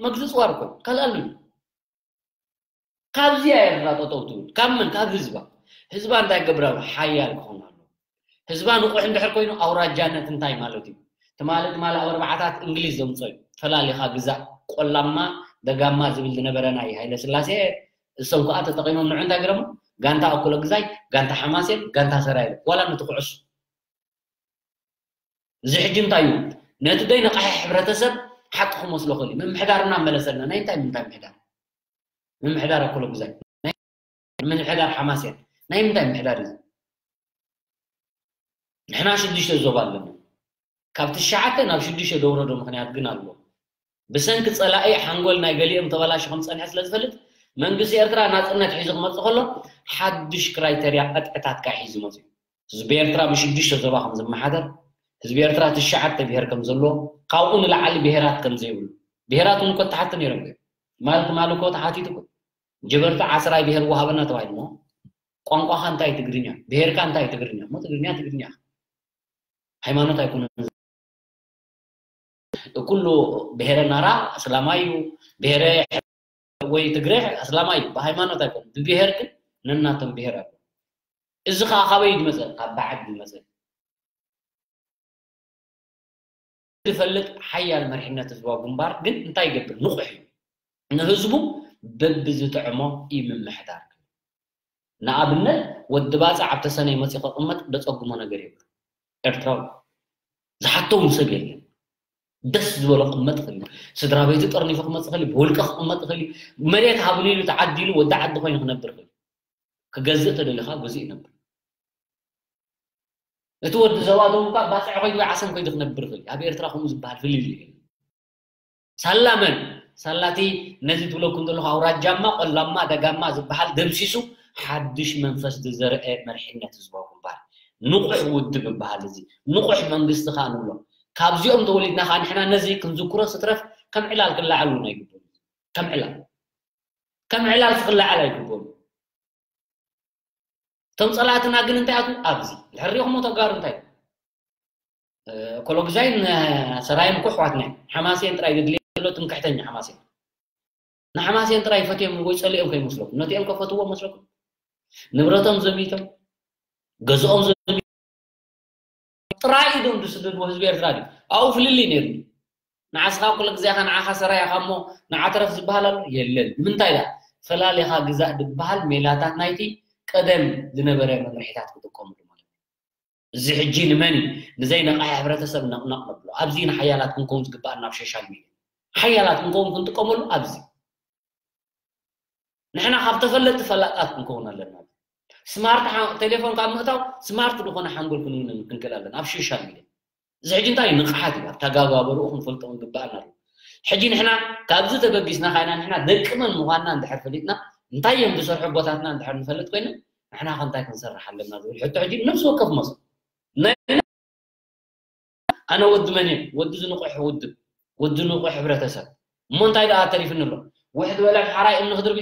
መግዚ ፅዋር እኮ ካልኣሉ ካብዚያ ኤርትራ ጠጠው ትብል ካብ መን ካብ ህዝባ ህዝባ እንታይ ገብር ኣሎ ሓያል ክኾን ኣሎ ህዝባ ንቑሕ እንድሕር ኮይኑ ኣውራጃነት እንታይ ማለት እዩ ትማሊ ትማሊ ኣብ ኣርባዓታት እንግሊዝ ዘምፀ እዩ ፈላሊኻ ግዛእ ቆላማ ደጋማ ዝብል ዝነበረ ናይ ሃይለ ስላሴ እሶም ከዓ ተጠቂሞም ንዑ እንታይ ገረሙ ጋንታ ኣኩለ ግዛይ ጋንታ ሓማሴን ጋንታ ሰራየ ዋላ ነቲ ኩዕሱ እዚ ሕጂ እንታይ እዩ ነቲ ደይ ነቃሒ ሕብረተሰብ ሓቂ ክመስሎ ክእል ምምሕዳር እናመለሰልና ናይ እንታይ ምንታይ ምሕዳር ምምሕዳር ኣኮሎ ግዛይ ምምሕዳር ሓማስያን ናይ ምንታይ ምሕዳር እዩ ንሕና ሽዱሽተ ዞባ ኣለና ካብ ትሽዓተ ናብ ሽዱሽተ ደውረዶ ምክንያት ግን ኣሎ ብሰንኪ ፀላኢ ሓንጎል ናይ ገሊኦም ተበላሽ ከም ፀንሐ ስለ ዝፈልጥ መንግስቲ ኤርትራ ናጽነት ሒዙ ክመጽእ ከሎ ሓድሽ ክራይተርያ ቅጥዕታትካ ሒዙ መጽኡ። ህዝቢ ኤርትራ ብሽዱሽተ ዞባ ከም ዝመሓደር፣ ህዝቢ ኤርትራ ትሽዓተ ብሄር ከም ዘለዎ፣ ካብኡ ንላዕሊ ብሄራት ከም ዘይብሉ። ብሄራት እውን እኮ ተሓቲ ነይሮም እዮም። ማልክ ማልኮ ተሓቲቱ እኮ። ጀበርቲ ዓስራይ ብሄር ወሃበና ተባሂሉ እሞ፣ ቋንቋኻ እንታይ ትግርኛ፣ ብሄርካ እንታይ ትግርኛ፣ እሞ ትግርኛ ትግርኛ። ሃይማኖት ኣይኮነን። ኩሉ ብሄረ ናራ ኣስላማይ እዩ፣ ብሄረ ወይ ትግሬ ኣስላማይ እዩ፣ ብሃይማኖት ኣይኮነን። ብብሄር ግን ነናቶም ብሄር ኣሎ። እዚ ኸዓ ካበይ ዝመጸ? ካብ ባዕድ ዝመጸ። ዝፈልጥ ሓያል መሪሕነት ህዝባዊ ግንባር ግን እንታይ ይገብር? ንቑሕ እዩ። ንህዝቡ በብዝጥዕሞ እዩ ምምሕዳር። ንኣብነት ወዲ ባጽዕ ኣብ ተሰነይ መጺኡ ክቕመጥ ደጸግሞ ነገር የብሉ። ኤርትራዊ ዝሓቶም ሰብ የለን። ደስ ዝበሎ ክቕመጥ ይኽእል እዩ። ስድራ ቤቱ ጠርኒፉ ክመጽእ ይኽእል እዩ። ብውልቀ ክቕመጥ ይኽእል እዩ። መሬት ሃብኒ ኢሉ ተዓዲሉ ወዲ ዓዲ ኮይኑ ክነብር ይኽእል እዩ። ክገዝእ ተደሊኻ ግዙእ ይነብር። እቲ ወዲ ዞባ ደቡብ እኳ ባጽዕ ኮይኑ ወይ ዓሰም ኮይኑ ክነብር ይኽእል እዩ። ኣብ ኤርትራ ከምኡ ዝበሃል ፍልልይ የለን። ሳላ መን? ሳላ እቲ ነዚ ትብለኩም ዘለኹ ኣውራጃማ፣ ቆላማ፣ ደጋማ ዝበሃል ደምሲሱ ሓድሽ መንፈስ ዝዘርአ መሪሕነት ህዝባዊ ግንባር። ንቑሕ ውድብ ይበሃል እዚ። ንቑሕ መንግስቲ ከኣ ንብሎ። ካብዚኦም ተወሊድና ከኣ ንሕና ነዚ ክንዝክሮ ስትረፍ ከም ዕላል ክለዓል እውን ኣይግብኦን። ከም ዕላል። ከም ዕላል ክለዓል ኣይግብኦን። እቶም ጸላእትና ግን እንታይ ኣቱ ኣብዚ ድሕር ሪኹሞ ተጋሩ እንታይ እ፣ ኮሎግዛይን እ፣ ሰራይን እኮ ኣሕዋትና እዮም። ሓማሴን ጥራይ ዘድልየ ዘሎ ትምክሕተኛ ሓማሴን። ንሓማሴን ጥራይ ፈትዮም ወይ ጸሊኦም ከይመስለኩም። ነቲኦም ከፈትዎ መስለኩም። ንብረቶም ዘሚቶም፣ ገዝኦም ዘሚቶም ጥራይ ኢዶም ዝስደድዎ ህዝቢ ኤርትራ ድዩ? ኣብኡ ፍልልይ ነይሩ። ንዓስኻ ኩሉ ግዜ ኢኻ ንዓኻ ሰራይ ኢኻ እሞ ንዓ ተረፍ ዝበሃል ኣሎ? የለን። ንምንታይ ደኣ? ፈላሊኻ ግዛእ ዝበሃል ሜላታት ናይቲ ቀደም ዝነበረ መምርሒታት ክጥቀምሉ ማለት እዩ። እዚ ሕጂ ንመን እዩ? ንዘይነቕሐ ሕብረተሰብ ነቕነቕ ነብሎ። ኣብዚ ንሓያላት ክንከውን ዝግባኣና ኣብ ሶሻል ሚድያ። ሓያላት ክንከውን ክንጥቀመሉ ኣብዚ። ንሕና ካብ ተፈለጥቲ ፈላጣት ክንከውን ኣለና። ስማርት ሓ-፣ ቴሌፎን ካብ ምእታው ስማርት ዝኾነ ሓንጎል ክንውንን ክንክእል ኣለና ኣብ ሶሻል ሚድያ። እዚ ሕጂ እንታይ እዩ? ንቕሓት እዩ። ኣብ ተጋባበርኡ ክንፈልጦ ዝግባኣና ኣሎ። ሕጂ ንሕና ካብዚ ተበጊስና ካይና ንሕና ደቂ መን ምዃንና እንድሕር ፈሊጥና፣ እንታይ እዮም ዝሰርሑ ኣቦታትና እንድሕር ንፈልጥ ኮይና፣ ንሕና ከ እንታይ ክንሰርሕ ኣለና ዝብል ሕቶ ሕጂ ነፍሲ ወከፍ መስ-፣ ናይ ኣነ ወዲ መን እየ? ወዲ ዝንቑሕ ውድብ፣ ወዲ ንቑሕ ሕብረተሰብ። እሞ እንታይ ደኣ ተሪፍኒ ኣሎ? ውሕድ በለ ኣምሓራይ እምኒ ክድርቢ?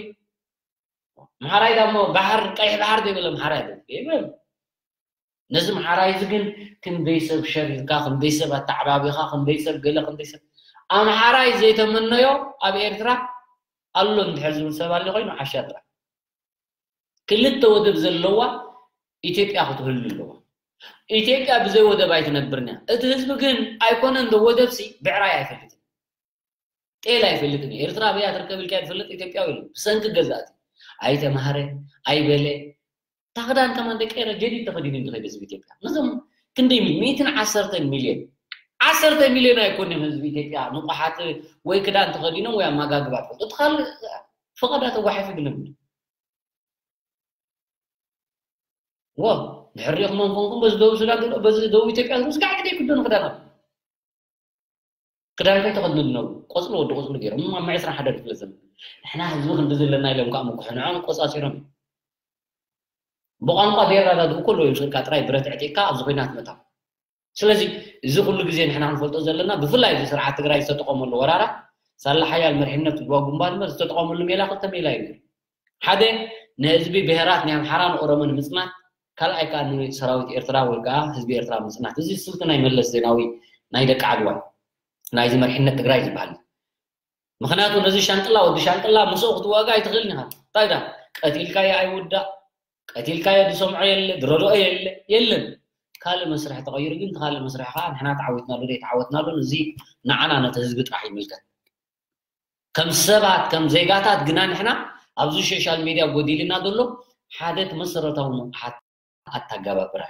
ኣምሓራይ ዳ እሞ ባሕር፣ ቀይሕ ባሕር ዘይበለ ኣምሓራይ ኣሎ? የብለን። ነዚ ኣምሓራይ እዚ ግን ክንደይ ሰብ ሸሪርካ፣ ክንደይ ሰብ ኣተዓባቢኻ፣ ክንደይ ሰብ ገለ፣ ክንደይ ሰብ ኣምሓራይ ዘይተመነዮ ኣብ ኤርትራ ኣሎ እንድሕር ዝብል ሰብ ኣሎ ኮይኑ ዓሻ ጥራሕ። ክልተ ወደብ ዘለዋ ኢትዮጵያ ክትህሉ ኣለዋ። ኢትዮጵያ ብዘይ ወደብ ኣይትነብርን እያ። እቲ ህዝቢ ግን ኣይኮነን ዶ ወደብሲ ብዕራይ ኣይፈልጥን። ጤል ኣይፈልጥን እዩ። ኤርትራ ኣበይ እያ ትርከብ ኢልካ ትፈልጥ ኢትዮጵያዊ ኢሉ። ብሰንኪ ገዛእቲ። ኣይተማህረ፣ ኣይበለ። እታ ክዳን ከማን ደቂ ኤረ ጀዲድ ተኸዲኑ እንተኸይደ ህዝቢ ኢትዮጵያ። ነዞም ክንደይ ሚል-፣ ሚእትን ዓሰርተን ሚልዮን። ዓሰርተ ሚልዮን ኣይኮን እዮም ህዝቢ ኢትዮጵያ ንቑሓት ወይ ክዳን ተኸዲኖም ወይ ኣመጋግባ ትፈልጡ። እቲ ካልእ ፈቐዳ ተጓሒፉ ግልም። ዎ፣ ድሕር ሪእኹሞም ኮንኩም በዚ ደቡብ ሱዳን ትብሎ፣ በዚ ደቡብ ኢትዮጵያ ትብሎ፣ ስጋዕ ግደ ይክደኑ ክዳናት። ክዳን ከይተኸድኑ ዝነብሩ፣ ቆጽሊ ወዲ ቆጽሊ ገይሮም፣ እሞ ኣብ ዕስራን ሓደን ክፍለ ዘመን። ንሕና ህዝቢ ክንዲ ዘለና ኢሎም ከኣ ምኩሑ፣ ንዖም ቆጻጺሮም። ብቋንቋ ዘይረዳድኡ ከለዉ እዮም ስእልካ ጥራይ ብረት ዕጢቕካ ኣብዚ ኲናት ምእታው። ስለዚ፣ እዚ ኩሉ ግዜ ንሕና ክንፈልጦ ዘለና፣ ብፍላይ እዚ ስርዓት ትግራይ ዝተጠቐመሉ ወራራት፣ ሳላ ሓያል መሪሕነት ህዝባዊ ግንባር እምበር ዝተጠቐመሉ ሜላ ክልተ ሜላ እዩ ነይሩ። ሓደ፣ ንህዝቢ ብሄራት ናይ ኣምሓራን ኦሮሞን ምጽናት፣ ካልኣይ ከኣ ንሰራዊት ኤርትራ ወይ ከኣ ህዝቢ ኤርትራ ምጽናት። እዚ ስልቲ ናይ መለስ ዜናዊ ናይ ደቂ ዓድዋይ፣ ናይዚ መሪሕነት ትግራይ ዝበሃል። ምኽንያቱ ነዚ ሻንቅላ፣ ወዲ ሻንቅላ ምስኡ ክትዋጋ ኣይትኽእልን ኢኻ። እንታይ ዳ? ቀቲልካዮ ኣይውዳእ፣ ቀቲልካዮ ዝሰምዖ የለ፣ ዝረድኦ የለ፣ የለን። ካልእ መስርሕ ተቐይሩ ግን፣ እቲ ካልእ መስርሕ ከኣ ንሕና ተዓዊትናሉ ዘይተዓወትናሉን፣ እዚ ንዓና ነቲ ህዝቢ ጥራሕ ይምልከት። ከም ሰባት፣ ከም ዜጋታት ግና ንሕና ኣብዚ ሶሻል ሚድያ ጎዲልና ዘሎ ሓደ እቲ መሰረታዊ ንቕሓት ኣተገባብራ።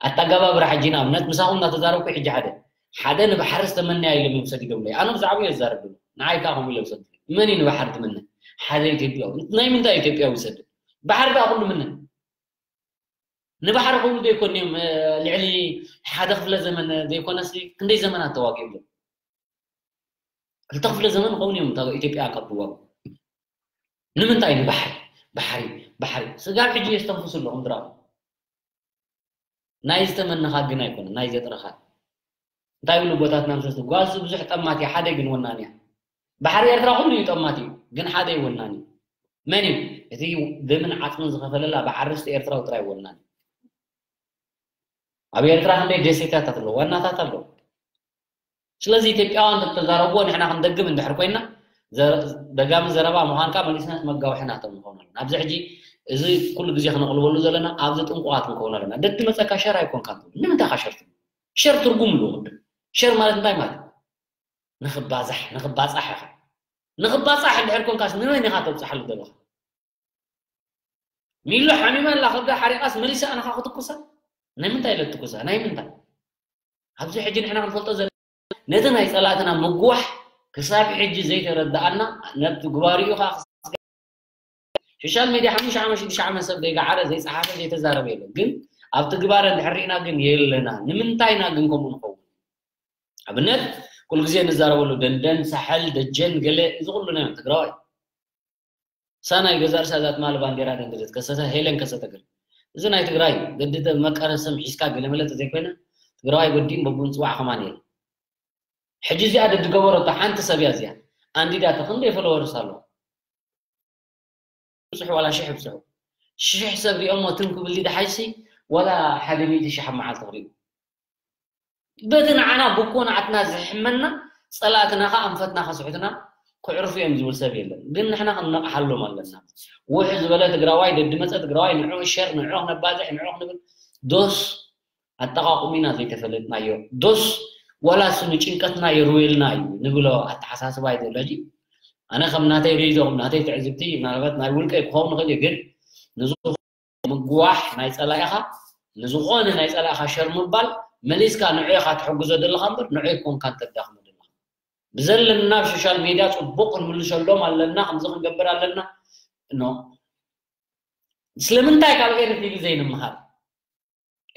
ኣተገባብራ ሕጂ ንኣብነት ምሳኹም እናተዛረብኩ ሕጂ ሓደ፣ ሓደ ንባሕሪ ዝተመነያ ኢሎም እዮም ሰዲዶምለይ። ኣነ ብዛዕባ እየ ዝዛረብ ዘሎ። ንዓይ ከኣ ከምኡ ኢሎም ሰዲዶም። መን እዩ ንባሕሪ ትምነ? ሓደ ኢትዮጵያዊ። ናይ ምንታይ ኢትዮጵያዊ ይሰድድ? ባሕሪ ደኣ ኩሉ ምነ። ንባሕሪ ክብሉ ዘይኮን እዮም፣ እ፣ ልዕሊ ሓደ ክፍለ ዘመን ዘይኮነስ ክንደይ ዘመናት ተዋጊኦም እዮም። ክልተ ክፍለ ዘመን ክኸውን እዮም እታ ኢትዮጵያ ካብ ዝዋጉ። ንምንታይ ንባሕሪ ባሕሪ ባሕሪ ስጋብ ሕጂ የስተንፍሱ ኣለኹም ድራኹም ናይ ዝተመነኻ ግን ኣይኮነ ናይ ዘጥረኻ እንታይ ብሉ ቦታትና ምሰስ ጓሱ ብዙሕ ጠማት እዩ ሓደ ግን ወናን እያ ባሕሪ ኤርትራ ኩሉ እዩ ጠማት እዩ ግን ሓደ እዩ ወናን እዩ መን እዩ እቲ ደምን ዓፅምን ዝኸፈለላ ብዓርስቲ ኤርትራዊ ጥራይ ወናን እዩ ኣብ ኤርትራ ክንደይ ደሴታት ኣለዎ ዋናታት ኣለዎ ስለዚ ኢትዮጵያውያን ተዛረብዎ ንሕና ክንደግም እንድሕር ኮይና ደጋሚ ዘረባ ምዃንካ መሊስና መጋውሒ ናቶም ንኸውን ኣለና ኣብዚ ሕጂ እዚ ኩሉ ግዜ ክነቕልበሉ ዘለና ኣብዚ ጥንቁቓት ንኸውን ኣለና ደቲ መፀካ ሸር ኣይኮንካ ትብል ንምንታይ ካ ሸር ትብል ሸር ትርጉም ኣለዎ ቅድም ሸር ማለት እንታይ ማለት ንኽባዛሕ ንኽባፃሕ ኢኻ ንኽባፃሕ እንድሕር ኮንካስ ንመን ኢኻ ተብፅሓሉ ዘለኻ ሚሎ ሓሚማ ኣላ ከብዳ ሓሪቓስ መሊሳ ኣነኻ ክትኩሳ ናይ ምንታይ ኢለ ትኩሳ ናይ ምንታይ ኣብዚ ሕጂ ንሕና ክንፈልጦ ዘለና ነቲ ናይ ጸላእትና ምጉዋሕ ክሳብ ሕጂ ዘይተረድኣና ነቲ ግባሪኡ ኸዓ ሶሻል ሜድያ ሓሙሽተ ዓመት ሽዱሽተ ዓመት ሰብ ዘይገዓረ ዘይጸሓፈ ዘይተዛረበ የለን ግን ኣብቲ ግባረ እንድሕር ርኢና ግን የለና ንምንታይ ኢና ግን ከምኡ ንኸውን ኣብነት ኩሉ ግዜ ንዛረበሉ ደንደን ሳሕል ደጀን ገለ እዚ ኩሉ ናይ ትግራዋይ ሳና ይገዛር ሳዛት ማል ባንዴራ ደንገዘት ከሰተ ሄለን ከሰተ ገለ እዚ ናይ ትግራይ ገድደ መቀረስም ሒዝካ ገለ መለጥ ዘይኮይነ ትግራዋይ ወዲም በቡን ጽዋዕ ከማን የለ ሕጂ እዚኣ ደድገበረቶ ሓንቲ ሰብ እያ እዚኣ ኣንዲዳቶ ክንደይ ፎሎወርስ ኣለዎ ብፅሑ ዋላ ሽሕ ብፅሑ ሽሕ ሰብ ሪኦሞ ትም ክብል ድሓይሲ ዋላ ሓደ ሚእቲ ሽሕ ኣብ መዓልቲ ክሪኡ በቲ ንዓና ብኮ ንዓትና ዝሕመና ፀላእትና ከ ኣንፈትና ከስሑትና ክዕርፉ እዮም ዝብል ሰብ የለን ግን ንሕና ክንነቕሓሎም ኣለና ውሕ ዝበለ ትግራዋይ ደድመፀ ትግራዋይ ንዑ ሸር ንዑ ክነባዝሕ ንዑ ክንብል ዶስ ኣጠቓቑሚና ዘይተፈለጥናዮ ዶስ ዋላ እሱ ንጭንቀትና የርውየልና እዩ ንብሎ ኣተሓሳስባ ኣይደሎ ሕጂ ኣነ ከም ናተይ ሪዞ ከም ናተይ ትዕዝብቲ ምናልባት ናይ ውልቀይ ክኸውን ንኽእል እዩ ግን ንዝኾነ ምጉዋሕ ናይ ጸላኢኻ ንዝኾነ ናይ ጸላኢኻ ሸር ምባል መሊስካ ንዑ ኢኻ ትሕግዞ ዘለኻ እምበር ንዑ ኣይኮንካን ተዳኽሞ ዘለኻ ብዘለና ኣብ ሶሻል ሜድያ ጽቡቕ ክንምልሰሎም ኣለና ከምዚ ክንገብር ኣለና ኖ ስለምንታይ ካብ ኤሪ ቲቪ ዘይንምሃር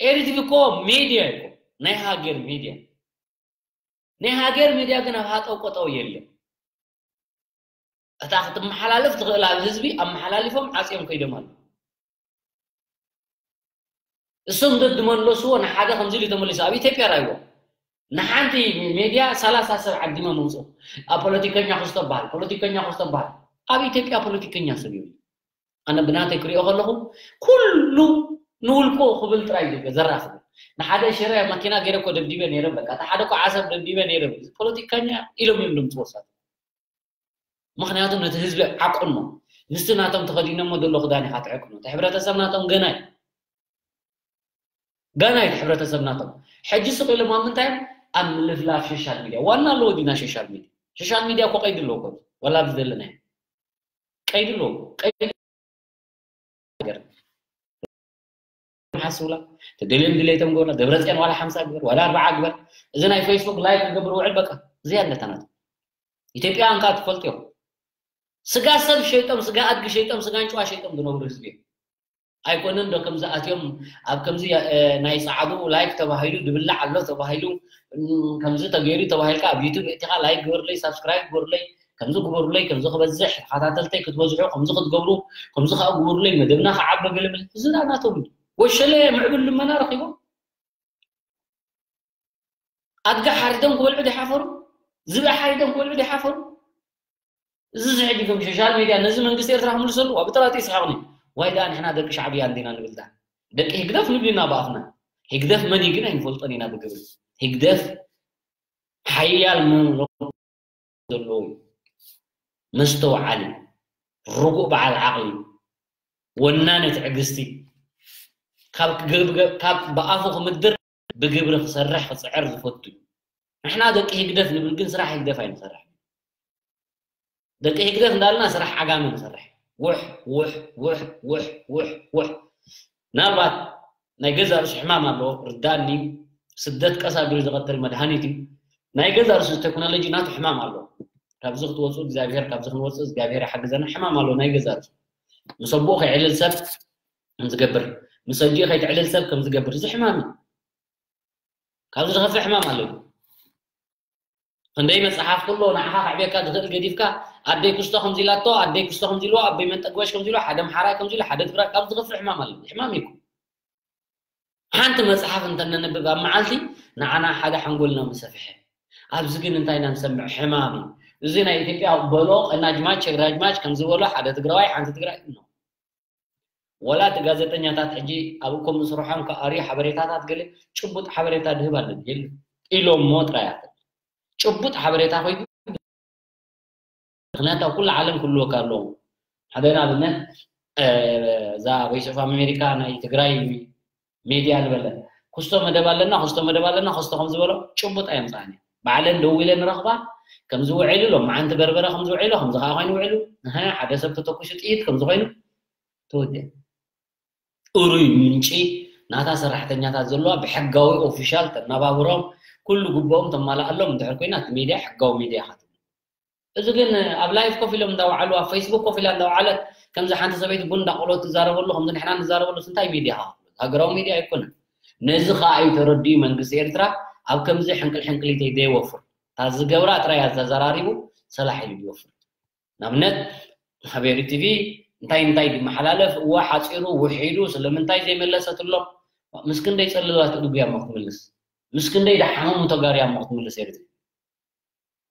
ኤሪ ቲቪ እኮ ሜድያ እዩ ናይ ሃገር ሜድያ ናይ ሃገር ሜድያ ግን ኣብ ሃጠው ቆጠው የለን እታ ክትመሓላለፍ ትኽእል ኣብ ህዝቢ ኣመሓላሊፎም ዓፅዮም ከይዶም ኣሎ እሶም ደድመለስዎ ንሓደ ከምዚ ኢሉ ተመሊሱ ኣብ ኢትዮጵያ ራይዎ ንሓንቲ ሜድያ ሰላሳ ሰብ ዓዲመ መውፅኡ ኣብ ፖለቲከኛ ክስተበሃል ፖለቲከኛ ክስተበሃል ኣብ ኢትዮጵያ ፖለቲከኛ ሰብ እዩ ኣነ ብናተይ ክሪኦ ከለኹ ኩሉ ንውልቁ ክብል ጥራይ ዝብል ዘራኽብ ንሓደ ሽረ መኪና ገይረ እኮ ደብዲበ ነይረ በቃ ሓደ እኮ ዓሰብ ደብዲበ ነይረ ፖለቲካኛ ኢሎም እዮም ድምፅዎ ሳት ምኽንያቱ ነቲ ህዝቢ ዓቁኖ ምስቲ ናቶም ተኸዲኖሞ ዘሎ ክዳን ኢኻ ትዕቅኖ እቲ ሕብረተሰብ ናቶም ገናይ ገናይ እቲ ሕብረተሰብ ናቶም ሕጂ ስቕ ኢሎም ኣብ ምንታይ ኣብ ምልፍላፍ ሶሻል ሚድያ ዋና ኣለዎ ዲና ሶሻል ሚድያ ሶሻል ሚድያ እኮ ቀይዲ ኣለዎ ኮ ወላ ኣብዚ ዘለና ቀይዲ ኣለዎ ቀይዲ ሓስብላ ተደልዮም ድሌቶም ግበርላ ደብረፅዮን ዋላ ሓምሳ ግበር ዋላ ኣርባዓ ግበር እዚ ናይ ፌስቡክ ላይክ ክገብር ውዕል በቃ እዚኣ ኣለታ ናት ኢትዮጵያውያን ከዓ ትፈልጥዮም ስጋ ሰብ ሸይጦም ስጋ ኣድጊ ሸይጦም ስጋ እንጭዋ ሸይጦም ዝነብሩ ህዝቢ እዮም ኣይኮነን ዶ ከምዚ ኣትዮም ኣብ ከምዚ ናይ ፃዕዱ ላይክ ተባሂሉ ድብላዕ ኣሎ ተባሂሉ ከምዚ ተገይሩ ተባሂልካ ኣብ ዩቱብ እቲኻ ላይክ ግበርለይ ሳብስክራይብ ግበርለይ ከምዚ ግበሩለይ ከምዚ ክበዝሕ ተኸታተልተይ ክትበዝሑ ከምዚ ክትገብሩ ከምዚ ከዓ ግበሩለይ መደብና ክዓበ ገለመለ እዚ ናቶም ወሸለ ምዕብል ልመና ረኪቦም ኣድጋ ሓሪዶም ክበልዑ ድሓፈሩ ዝብኢ ሓሪዶም ክበልዑ ድሓፈሩ እዚ ዝሕጂ ከም ሶሻል ሚድያ ነዚ መንግስቲ ኤርትራ ክምልሰሉ ዋ ብጠራጢ ይስሓቕኒ ዋይ ደኣ ንሕና ደቂ ሻዕብያ እንዲና ንብል ደኣ ደቂ ህግደፍ ንብል ኢና ብኣፍና ህግደፍ መን እዩ ግን ኣይንፈልጦን ኢና ብግብሪ ህግደፍ ሓያል መ- ዘለዎ እዩ መስተውዓሊ ርጉእ በዓል ዓቕሊ ወናኒ ትዕግስቲ ካብ ክገብገ- ካብ ብኣፉ ክምድር ብግብሪ ክሰርሕ ክፅዕር ዝፈቱ እዩ ንሕና ደቂ ህግደፍ ንብል ግን ስራሕ ህግደፍ ኣይንሰርሕ ደቂ ህግደፍ እንዳልና ስራሕ ዓጋመ ንሰርሕ ውሕ ውሕ ውሕ ውሕ ውሕ ውሕ ምናልባት ናይ ገዛ ርእሱ ሕማም ኣለዎ ርዳኒ ስደት ቀስ ኣቢሉ ዝቐትል መድሃኒት እዩ ናይ ገዛ ርእሱ ቴክኖሎጂ ናቱ ሕማም ኣለዎ ካብዚ ክትወፁ እግዚኣብሔር ካብዚ ክንወፅእ እግዚኣብሔር ይሓግዘና ሕማም ኣለዎ ናይ ገዛ ርእሱ ምስ ኣቦኡ ከይዕልል ሰብ ከም ዝገብር ምስ ኣዲኡ ከይትዕልል ሰብ ከም ዝገብር እዚ ሕማም እዩ ካብዚ ዝኸፍእ ሕማም ኣለዎ ክንደይ መፅሓፍ ከሎ ንዓኻ ከዕብየካ ዝኽእል ገዲፍካ ኣደይ ክስቶ ከምዚ ኢላቶ፣ ኣደይ ክስቶ ከምዚ ኢልዎ፣ ኣቦይ መንጠግበሽ ከምዚ ኢልዎ፣ ሓደ ኣምሓራይ ከምዚ ኢልዎ፣ ሓደ ትግራይ፣ ካብ ዝኸፍእ ሕማም ኣሎ። ሕማም እዩ። ሓንቲ መጽሓፍ እንተነንብብ ኣብ መዓልቲ ንዓና ሓደ ሓንጎልና ምሰፍሐ። ኣብዚ ግን እንታይ ኢና ንሰምዕ? ሕማም እዩ። እዚ ናይ ኢትዮጵያ በሎ ቀናጅማች ሸግራጅማች ከምዚ በሎ ሓደ ትግራዋይ ሓንቲ ትግራይ ነው። ወላ እቲ ጋዜጠኛታት ሕጂ ኣብ እኮ ምስርሖም ከኣርዩ ሓበሬታታት ገለ ጭቡጥ ሓበሬታ ድህብ ኣለኒ የለ ኢሎሞ ጥራያት ጭቡጥ ሓበሬታ ኮይኑ ምክንያቱ ኣብ ኩሉ ዓለም ክህልወካ ኣለዎ። ሓደ ንኣብነት እዛ ቮይስ ኦፍ ኣሜሪካ ናይ ትግራይ ሜድያ ዝበለ ክስቶ መደብ ኣለና ክስቶ መደብ ኣለና ክስቶ ከም ዝበሎ ጭቡጥ ኣየምፃእኒ ባዕለን ደው ኢለ ንረኽባ ከም ዝውዕሉ ሎም መዓንቲ በርበረ ከም ዝውዕሉ ከምዚ ከዓ ኮይኑ ውዕሉ ሓደ ሰብ ተተኩሱ ጥይት ከም ዝኾይኑ ተወዲያ እሩይ ምንጪ ናታ ሰራሕተኛታት ዘለዋ ብሕጋዊ ኦፊሻል ተናባብሮም ኩሉ ግቦኦም ተማላኣሎም እንድሕር ኮይና እቲ ሚድያ ሕጋዊ ሚድያ ካት እዚ ግን ኣብ ላይፍ ኮፍ ኢሎም እንዳወዓሉ ኣብ ፌስቡክ ኮፍ ኢላ እንዳወዓለት ከምዚ ሓንቲ ሰበይቲ ቡን እንዳቆሎ ትዛረበሉ ከምዚ ንሕና ንዛረበሉ እንታይ ሚድያ ሃገራዊ ሚድያ ኣይኮነ ነዚ ከዓ እዩ ተረዲኡ መንግስቲ ኤርትራ ኣብ ከምዚ ሕንቅል ሕንቅሊተይ ዘይወፍር እታ ዝገብራ ጥራይ ተዘራሪቡ ሰላሕ ኢሉ ይወፍር ንኣብነት ሃቤሪ ቲቪ እንታይ እንታይ ዝመሓላለፍ እዋ ሓፂሩ ውሒዱ ስለምንታይ ዘይመለሰትሎም ምስ ክንደይ ፀልዋ ትድጉያ እሞ ክትምልስ ምስ ክንደይ ደሓመሙ ተጋርያ እሞ ክትምልስ ኤርትራ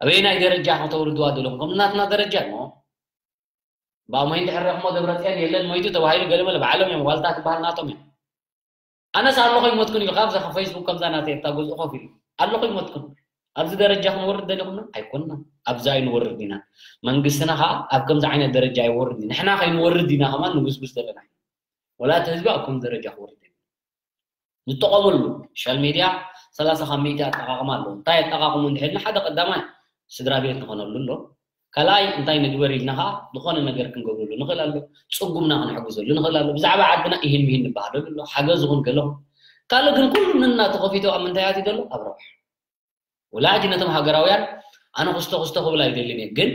ኣበየናይ ደረጃ ከተውርድዋ ደለኹም ከም ናትና ደረጃ እሞ ብኣሞይ እንድሕር ረኽሞ ደብረፅዮን የለን ሞይቱ ተባሂሉ ገለመለ ባዕሎም እዮም ዋልታ ትበሃል ናቶም እዮም ኣነስ ኣለኹ ይሞትኩን ኢሉ ካብ ዘኸ ፌስቡክ ከምዛ ናተ እታ ገዝኡ ኮፍ ኢሉ ኣለኹ ይሞትኩን ኣብዚ ደረጃ ክንወርድ ደሊኹምና ኣይኮንና ኣብዚ ኣይንወርድ ኢና መንግስትና ከዓ ኣብ ከምዚ ዓይነት ደረጃ ኣይወርድ እዩ ንሕና ከይንወርድ ኢና ከማን ንጉስጉስ ዘለና ወላ እቲ ህዝቢ ኣብ ከምዚ ደረጃ ክወርድ እዩ ንጠቐመሉ ሶሻል ሚድያ ሰላሳ ካብ ሚእቲ ኣጠቃቕማ ኣለዎ እንታይ ኣጠቃቕሙ እንድሕልና ሓደ ቀዳማይ ስድራ ቤት ንኾነሉ ኣሎ ካልኣይ እንታይ ንግበር ኢልና ከዓ ዝኾነ ነገር ክንገብረሉ ንኽእል ኣሎ ፅጉምና ክንሕግዘሉ ንኽእል ኣሎ ብዛዕባ ዓድና ይህን ምሂን ንበሃለሉ ኣሎ ሓገዝ ይኹን ገለ ካልእ ግን ኩሉ ንና ተኸፊቱ ኣብ ምንታይ ኣትዩ ዘሎ ኣብ ረብሓ ወላጅ ነቶም ሃገራውያን ኣነ ክስቶ ክስቶ ክብል ኣይደልን እየ ግን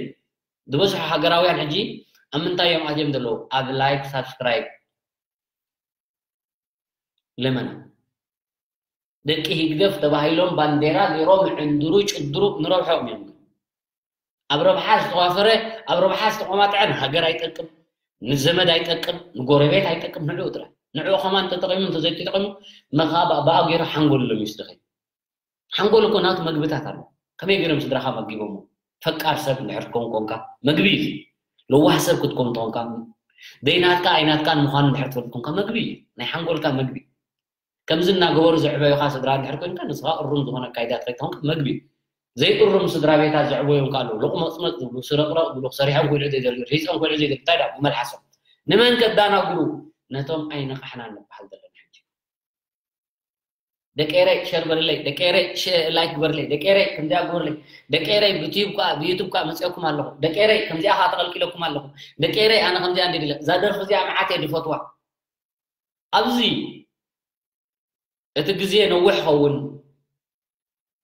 ዝበዝሑ ሃገራውያን ሕጂ ኣብ ምንታይ እዮም ኣትዮም ዘለዉ ኣብ ላይክ ሳብስክራይብ ለመና ደቂ ህግደፍ ተባሂሎም ባንዴራ ገይሮም ዕንድሩ ጭድሩ ንረብሖም እዮም ኣብ ረብሓ ዝተዋፈረ ኣብ ረብሓ ዝተቆማጥዐ ንሃገር ኣይጠቅም ንዘመድ ኣይጠቅም ንጎረቤት ኣይጠቅም ንዕኡ ጥራይ ንዕኡ ከማን ተጠቂሙ እንተዘይተጠቂሙ መኻ ብኣ ገይሩ ሓንጎል ሎም ይስድኸ ሓንጎል እኮ ናቱ መግብታት ኣሎ ከመይ ገይሮም ስድራኻ መጊቦሞ ፈቃር ሰብ እንድሕር ትከውን ኮንካ መግቢ እዩ ለዋህ ሰብ ክትከውን ተኾንካ ደይናትካ ኣይናትካን ምዃኑ እንድሕር ትፈልጥ ኮንካ መግቢ እዩ ናይ ሓንጎልካ መግቢ ከምዚ እናገበሩ ዘዕበዩኻ ስድራ እንድሕር ኮይንካ ንስኻ እሩም ዝኾነ ኣካይዳ ተኸይድ ተኾንካ መግቢ እዩ ዘይእሩም ስድራ ቤታት ዘዕበዮም ከ ኣለዉ ሎቕመፅመፅ ዝብሉ ስረቕረቕ ዝብሉ ሰሪሖም ክውልዑ ዘይደልዩ ርሂፆም ክውልዑ ዘይደልዩ እንታይ ዳ ብመልሓሶም ንመን ከዳናግሩ ነቶም ኣይነቃሕናን ንበሃል ዘለና ሕጂ ደቂ ኤረይ ሸር በርለይ ደቂ ኤረይ ላይክ ግበርለይ ደቂ ኤረይ ከምዚኣ ግበርለይ ደቂ ኤረይ ብትዩብ ከዓ ብዩቱብ ከዓ መፅኦኩም ኣለኹ ደቂ ኤረይ ከምዚኣ ከዓ ተቐልቂለኩም ኣለኹ ደቂ ኤረይ ኣነ ከምዚኣ እንዲ ድለ እዛ ደርፊ እዚኣ መዓት እየ ድፈትዋ ኣብዚ እቲ ግዜ ነዊሕ ኸውን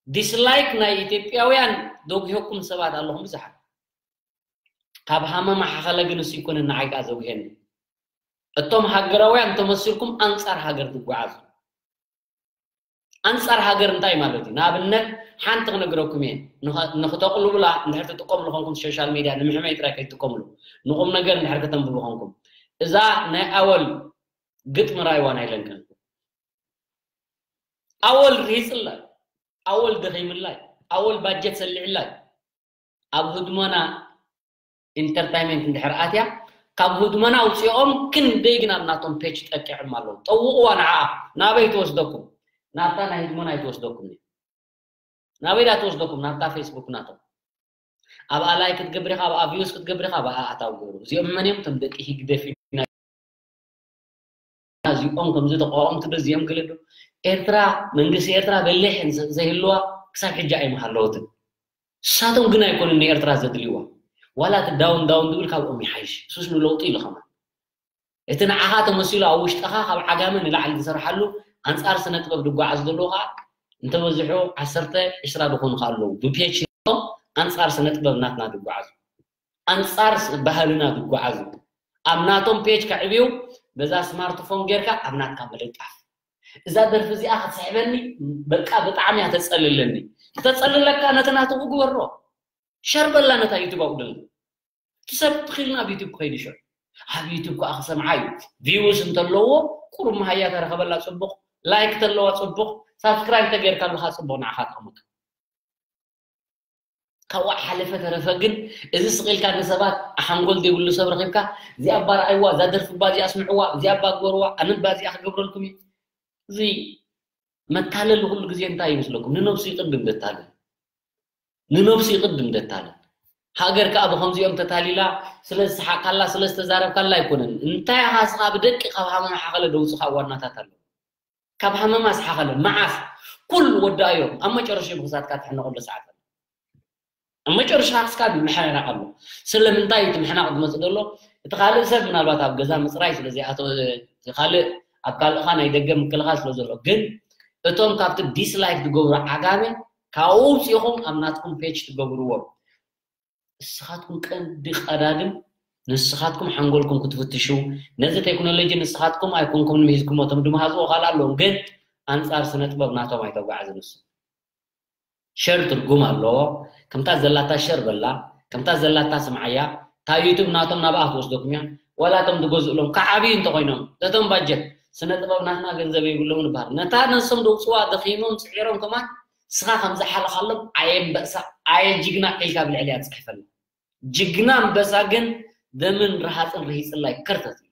ዲስላይክ ናይ ኢትዮጵያውያን ደጉሄኩም ሰባት ኣለኹም ብዙሓት ካብ ሃመማ ሓኸለ ግን እሱ ይኮነ ንዓይ ከዓ ዘጉሄኒ እቶም ሃገራውያን ተመሲልኩም ኣንጻር ሃገር ትጓዓዙ ኣንጻር ሃገር እንታይ ማለት እዩ ንኣብነት ሓንቲ ክነግረኩም እየ ንክተቅልቡላ እንድሕር ትጥቀምሉ ኮንኩም ሶሻል ሚድያ ንምሕመይ ጥራይ ከይትጥቀምሉ ንቁም ነገር እንድሕር ከተንብቡ ኮንኩም እዛ ናይ ኣወል ግጥሚ ራይዋ ናይ ለንደን ኣወል ሪህፅላይ ኣወል ደኺምላይ ኣወል ባጀት ሰሊዕላይ ኣብ ህድሞና ኢንተርታይመንት እንድሕር ኣትያ ካብ ህድሞና ኣውፅኦም ክንደይ ግን ኣብ ናቶም ፔጅ ጠቂዖም ኣለዉ ጠውቕዋ ንዓ ናበይ ትወስደኩም ናብታ ናይ ህድሞና ኣይትወስደኩም ናበይ ዳ ትወስደኩም ናብታ ፌስቡክ ናቶም ኣብኣ ላይ ክትገብር ኢኻ ኣብኣ ቪውስ ክትገብር ኢኻ ኣብኣ ኣታው ገይሩ እዚኦም መን እዮም እቶም ደቂ ህግደፍ እዚኦም ከምዚ ተቃወምቲ ዶ እዚኦም ገለ ዶ ኤርትራ መንግስቲ ኤርትራ በሊሕ ዘይህልዋ ክሳብ ሕጂ ኣይምሃለወትን ንሳቶም ግን ኣይኮኑን ንኤርትራ ዘድልይዋ ዋላ እቲ ዳውን ዳውን ዝብል ካብኦም ይሓይሽ እሱስ ንለውጢ ኢሉ ከማን እቲ ንዓኻ ተመሲሉ ኣብ ውሽጥኻ ካብ ዓጋመ ንላዕሊ ዝሰርሓሉ ኣንጻር ስነ ጥበብ ዝጓዓዝ ዘለዎ ከዓ እንተበዝሑ ዓሰርተ ዕስራ ዝኾኑ ከዓ ኣለዉ ብፔጅ ኣንጻር ስነ ጥበብ ናትና ዝጓዓዙ ኣንጻር ባህልና ዝጓዓዙ ኣብ ናቶም ፔጅ ከዕብዩ በዛ ስማርትፎን ጌርካ ኣብ ናትካ ምልጣፍ እዛ ደርፊ እዚኣ ክትስሕበኒ በቃ ብጣዕሚ እያ ተጸልለኒ ክተጸልለካ ነቲ ናትኡ ግበሮ ሸርበላ ነታ ዩቱብ ኣብኡ ደሎ እቲ ሰብ ትኽእል ናብ ዩቱብ ክኸይድ ይሽዑ ኣብ ዩቱብ ከዓ ክሰምዓ እዩ። ቪውስ እንተለዎ ቁሩብ መሃያ ተረኸበላ ፅቡቕ፣ ላይክ ተለዋ ፅቡቕ፣ ሳብስክራይብ ተገይርካ ኣለካ ፅቡቕ ንዓኻ ጠቕመካ። ካብኡ ሓለፈ ተረፈ ግን እዚ ስቕ ኢልካ ንሰባት ሓንጎል ዘይብሉ ሰብ ረኺብካ እዚኣ እባ ረኣይዋ፣ እዛ ደርፊ እባ እዚኣ ስምዕዋ፣ እዚኣ እባ ግበርዋ፣ ኣነ እባ እዚኣ ክገብረልኩም እዩ። እዚ መታለሊ ኩሉ ግዜ እንታይ ይመስለኩም? ንነብሱ ይቕድም ደታልል። ንነብሱ ይቕድም ደታልል። ሃገር ከኣ ብኸምዚኦም ተታሊላ ስለ ዝሰሓቕካላ ስለ ዝተዛረብካላ ኣይኮነን። እንታይ ኢኻ እስኻ ብደቂ ካብ ሃመማ ሓኸለ ደውፅኻ ዋናታት ኣሎ። ካብ ሃመማ ዝሓኸለ መዓስ ኩሉ ወዳእዮም ኣብ መጨረሻ ብክሳትካ ትሕነቐሉ ሰዓት ኣሎ። ኣብ መጨረሻ ክስካ ምሕናቕ ኣሎ። ስለምንታይ እቲ ምሕናቕ ዝመፅእ ዘሎ? እቲ ካልእ ሰብ ምናልባት ኣብ ገዛ ምፅራይ ስለ ዘይኣተወ፣ እቲ ካልእ ኣብ ካልእኻ ናይ ደገ ምክልኻል ስለ ዘሎ፣ ግን እቶም ካብቲ ዲስላይክ ዝገብሩ ዓጋመ ካብኡ ውፅኢኹም ኣብ ናትኩም ፔጅ ትገብርዎም። ንስኻትኩም ቀንዲ ቀዳድም ንስኻትኩም ሓንጎልኩም ክትፍትሹ፣ ነዚ ቴክኖሎጂ ንስኻትኩም ኣይኮንኩም ንምሂዝኩም፣ እቶም ድምሃዝዎ ካልእ ኣለዎም፣ ግን ኣንጻር ስነ ጥበብ ናቶም ኣይተጓዓዝን። ንሱ ሸር ትርጉም ኣለዎ። ከምታ ዘላታ ሸር በላ፣ ከምታ ዘላታ ስምዓያ። እታ ዩቱብ ናቶም ናብኣ ትወስደኩም እያ። ዋላ እቶም ዝገዝእሎም ከዓብዩ እንተኾይኖም፣ ነቶም ባጀት ስነ ጥበብ ናትና ገንዘብ የብሎም ንበሃል። ነታ ነሶም ደውፅዋ ደኺሞም ፅዒሮም ከማን ንስኻ ከም ዝሓለኻሎም ኣየ ኣንበሳ ኣየ ጅግና ኢልካ ብልዕሊኣ ትፅሕፈላ። ጅግና ኣንበሳ ግን ደምን ረሃፅን ርሂፅላ እዩ ከርተት እዩ።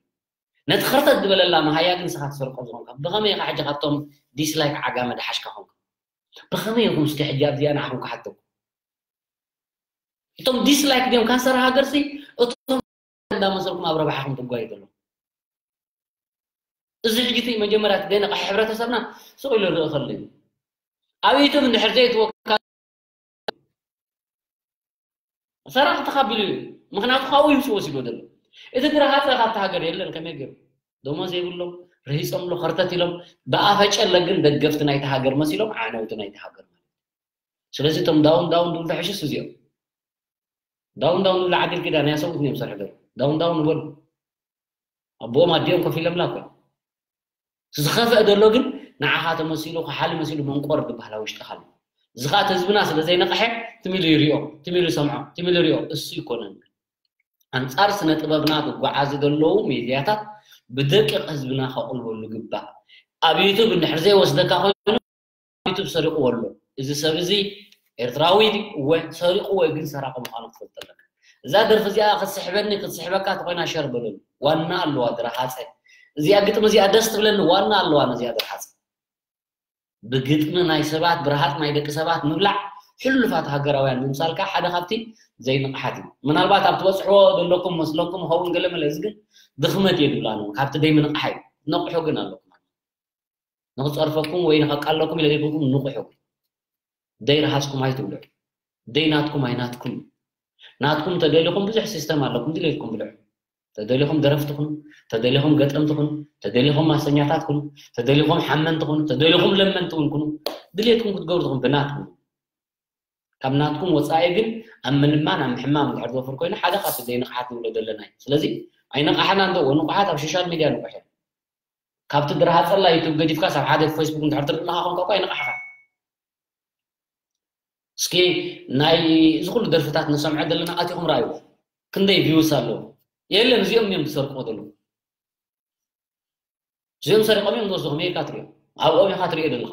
ነቲ ከርተት ዝበለላ መሃያ ግን ንስኻ ትሰርቆ ዝኾንካ ብኸመይ ኢኻ ሕጂ ካብቶም ዲስላይክ ዓጋመ ደሓሽካ ኾንካ? ብኸመይ ኢኹም እስኪ ሕጂ ኣብዚኣ ንዓኹም ክሓተኩም? እቶም ዲስላይክ ድዮም ካንሰር ሃገርሲ? እቶም እንዳመሰልኩም ኣብ ረብሓኹም ትጓዩ ዘለኹም። እዚ ሕጂ እቲ መጀመርያ እቲ ዘይነቕሐ ሕብረተሰብና ስቕ ኢሉ ርእ ከሎ እዩ። ኣብ ዩቱብ እንድሕር ዘይትወካ ሰራቂ ተኻቢሉ እዩ። ምኽንያቱ ካብኡ ይምፅእ ወሲዶ ዘሎ እቲ ድረሃፀ ካብቲ ሃገር የለን። ከመይ ገይሩ ደሞዝ ዘይብሎም ርሂፆምሉ ከርተት ኢሎም ብኣፈጨለ ግን ደገፍቲ ናይቲ ሃገር መሲሎም ዓነውቲ ናይቲ ሃገር ማለት እዩ። ስለዚ እቶም ዳውን ዳውን ዝብሉ ተሕሽስ እዚኦም ዳውን ዳውን ዝብሉ ዓዲል ኪዳን እያ ሰብኡት እዮም ሰርሑ ዘለዉ። ዳውን ዳውን ንበሉ ኣቦኦም ኣዲኦም ኮፍ ኢሎምላ እኮ ዝኸፍአ ዘሎ ግን ንዓኻ ተመሲሉ ክሓሊ መሲሉ መንቆር ዝበሃል ኣብ ውሽጥኻ ኣሎ። እዚ ኸኣ እቲ ህዝብና ስለ ዘይነቕሐ ትም ኢሉ ይሪኦ፣ ትም ኢሉ ይሰምዖ፣ ትም ኢሉ ይሪኦ። እሱ ይኮነን ኣንጻር ስነ ጥበብና ክጓዓዙ ዘለዉ ሜድያታት ብደቂቕ ህዝብና ከቕልበሉ ግባእ። ኣብ ዩቱብ እንድሕር ዘይወስደካ ኮይኑ ዩቱብ ሰሪቕዎ ኣሎ። እዚ ሰብ እዚ ኤርትራዊ እወ ሰሪቕዎ እዩ፣ ግን ሰራቒ ምዃኑ ክትፈልጥ ኣለካ። እዛ ደርፊ እዚኣ ክትስሕበኒ ክትስሕበካ ተኾይና ሸር በለሉ። ዋና ኣለዋ ድረሃፀ። እዚኣ ግጥሚ እዚኣ ደስ ትብለኒ ዋና ኣለዋ ነዚኣ ድረሃፀ። ብግጥሚ ናይ ሰባት ብረሃፅ ናይ ደቂ ሰባት ምብላዕ ሕሉፋት ሃገራውያን ምምሳልካ ሓደ ካብቲ ዘይንቕሓት እዩ። ምናልባት ኣብ ትበፅሕዎ ዘለኩም መስለኩም ኸውን ገለ መለ እዚ ግን ድኽመት እየ ዝብላ ኣለኹ። ካብቲ ደይምንቕሓ እዩ። ነቕሑ ግን ኣለኩም። ንኽፀርፈኩም ወይ ንኸቃለኩም ኢለ ዘይኮንኩም ንቑሑ። ደይ ረሃፅኩም ኣይትብልዑ። ደይ ናትኩም ኣይናትኩም። ናትኩም ተደሊኹም ብዙሕ ሲስተም ኣለኩም ድሌትኩም ብልዑ። ተደሊኹም ደረፍቲ ኩኑ፣ ተደሊኹም ገጠምቲ ኩኑ፣ ተደሊኹም ማሰኛታት ኩኑ፣ ተደሊኹም ሓመንቲ ኩኑ፣ ተደሊኹም ለመንቲ እውን ኩኑ፣ ድሌትኩም ክትገብሩ ትኹም ብናትኩም። ካብ ናትኩም ወፃኢ ግን ኣብ ምልማን ኣብ ምሕማም እንድሕር ዝወፍር ኮይኑ ሓደ ካብቲ ዘይንቕሓት ንብሎ ዘለና እዩ። ስለዚ ኣይነቕሓና እንዶ ንቑሓት ኣብ ሶሻል ሚድያ ንቑሕ እዮም። ካብቲ ድረሃፀላ ዩቱብ ገዲፍካ ሳብ ሓደ ፌስቡክ እንድሕር ትርኢ ኣለኻ ኮንካ እኳ ኣይነቕሓኻ። እስኪ ናይ እዚ ኩሉ ደርፍታት ንሰምዖ ዘለና ኣቲኹም ረኣዩ ክንደይ ቪውስ ኣለዎ? የለን። እዚኦም እዮም ዝሰርቅዎ ዘለዉ። እዚኦም ሰሪቆም እዮም ዝወስዱ። ከመይ ኢልካ ትሪኦ? ኣብኦም ኢኻ ትሪኦ ዘለኻ።